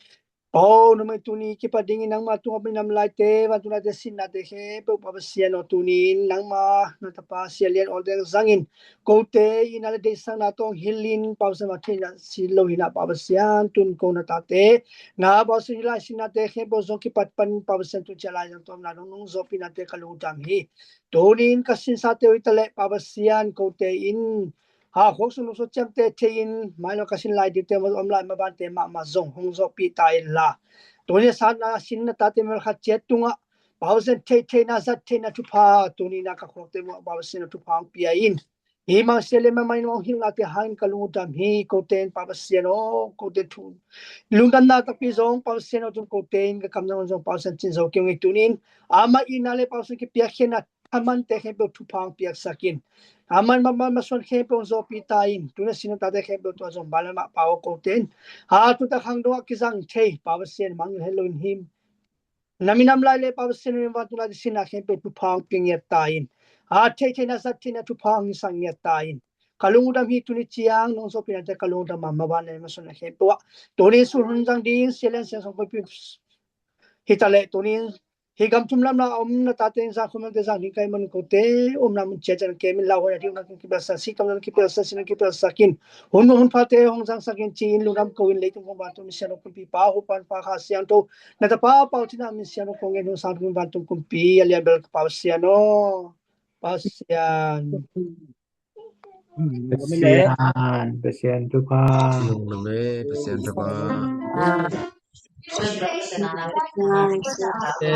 Pau na mai tuni ki pa dingin nangma tunga mi nam lai te vantun lai te sin na te khempeuh pa Pasian o tunin nangma na ta pa sia lian ol deng zangin. Ko te ina le dei sang na tong hilin pau sa ma thina si lo hina pa Pasian tun ko na ta te. Na ba si lai sin na te khempeuh zong ki pat pan pa Pasian tun sia lai zang tom na nong nong zo pi na te ka lu dam hi. Tunin ka sin sa te oi ta le pa Pasian ko te in. Ha khok sung so chiam te thein mai lo ka sin lai di te ma om lai ma ban te ma ma zong hong zo pi ta in la. Tuni sa na sin na ta te ma kha chet tunga. Pau sen thei thei na zat thei na thupha tuni na ka khok te ma pau sen na thupha ang pia in. Hi ma se le ma mai no hil na te hang ka lung dam hi ko ten pau sen o ko te thu. Lung dam na ta pi zong pau sen o tun ko ten ka kam na zong pau sen chin zo ke ngi tunin. Ama ina le pau sen ki pia khen na Aman te khempeuh thupha ang piak sakin. Aman ma ma ma suan khempeuh ang zo pi ta in. Tuna sina ta te khempeuh tua zong bala ma pau ko ten. Ha tu ta khang dua ki zang thei pau sen mang hel lo in him. Nami nam lai le pau sen ni van tuna sina khempeuh thupha ang piak ngiat ta in. Ha thei thei na zat thei na thupha ang sang ngiat ta in. Ka lung dam hi tuni chiang nong zo pi na te ka lung dam ma ma van le ma suan khempeuh. Tuni su hun zang ding selen sen song ko pi. Hi ta le tuni Hi gam thum lam na om na ta te zang khum te zang ding kai man ko te om na mun che chan ke min lau ho ya diu na ki pel sa si kam na ki pel sa si na ki pel sa kin. Hun hun pha te hong zang sa kin chi in lu nam ko in le tum hong ban tum sian o kum pi pa hu pan pa kha sian to. Na ta pa pa chi na min sian o ko ngen hong sang kum ban tum kum pi ya lian bel pa sian o. Pa sian. Pasian, Pasian Tuhan. Pasian Tuhan.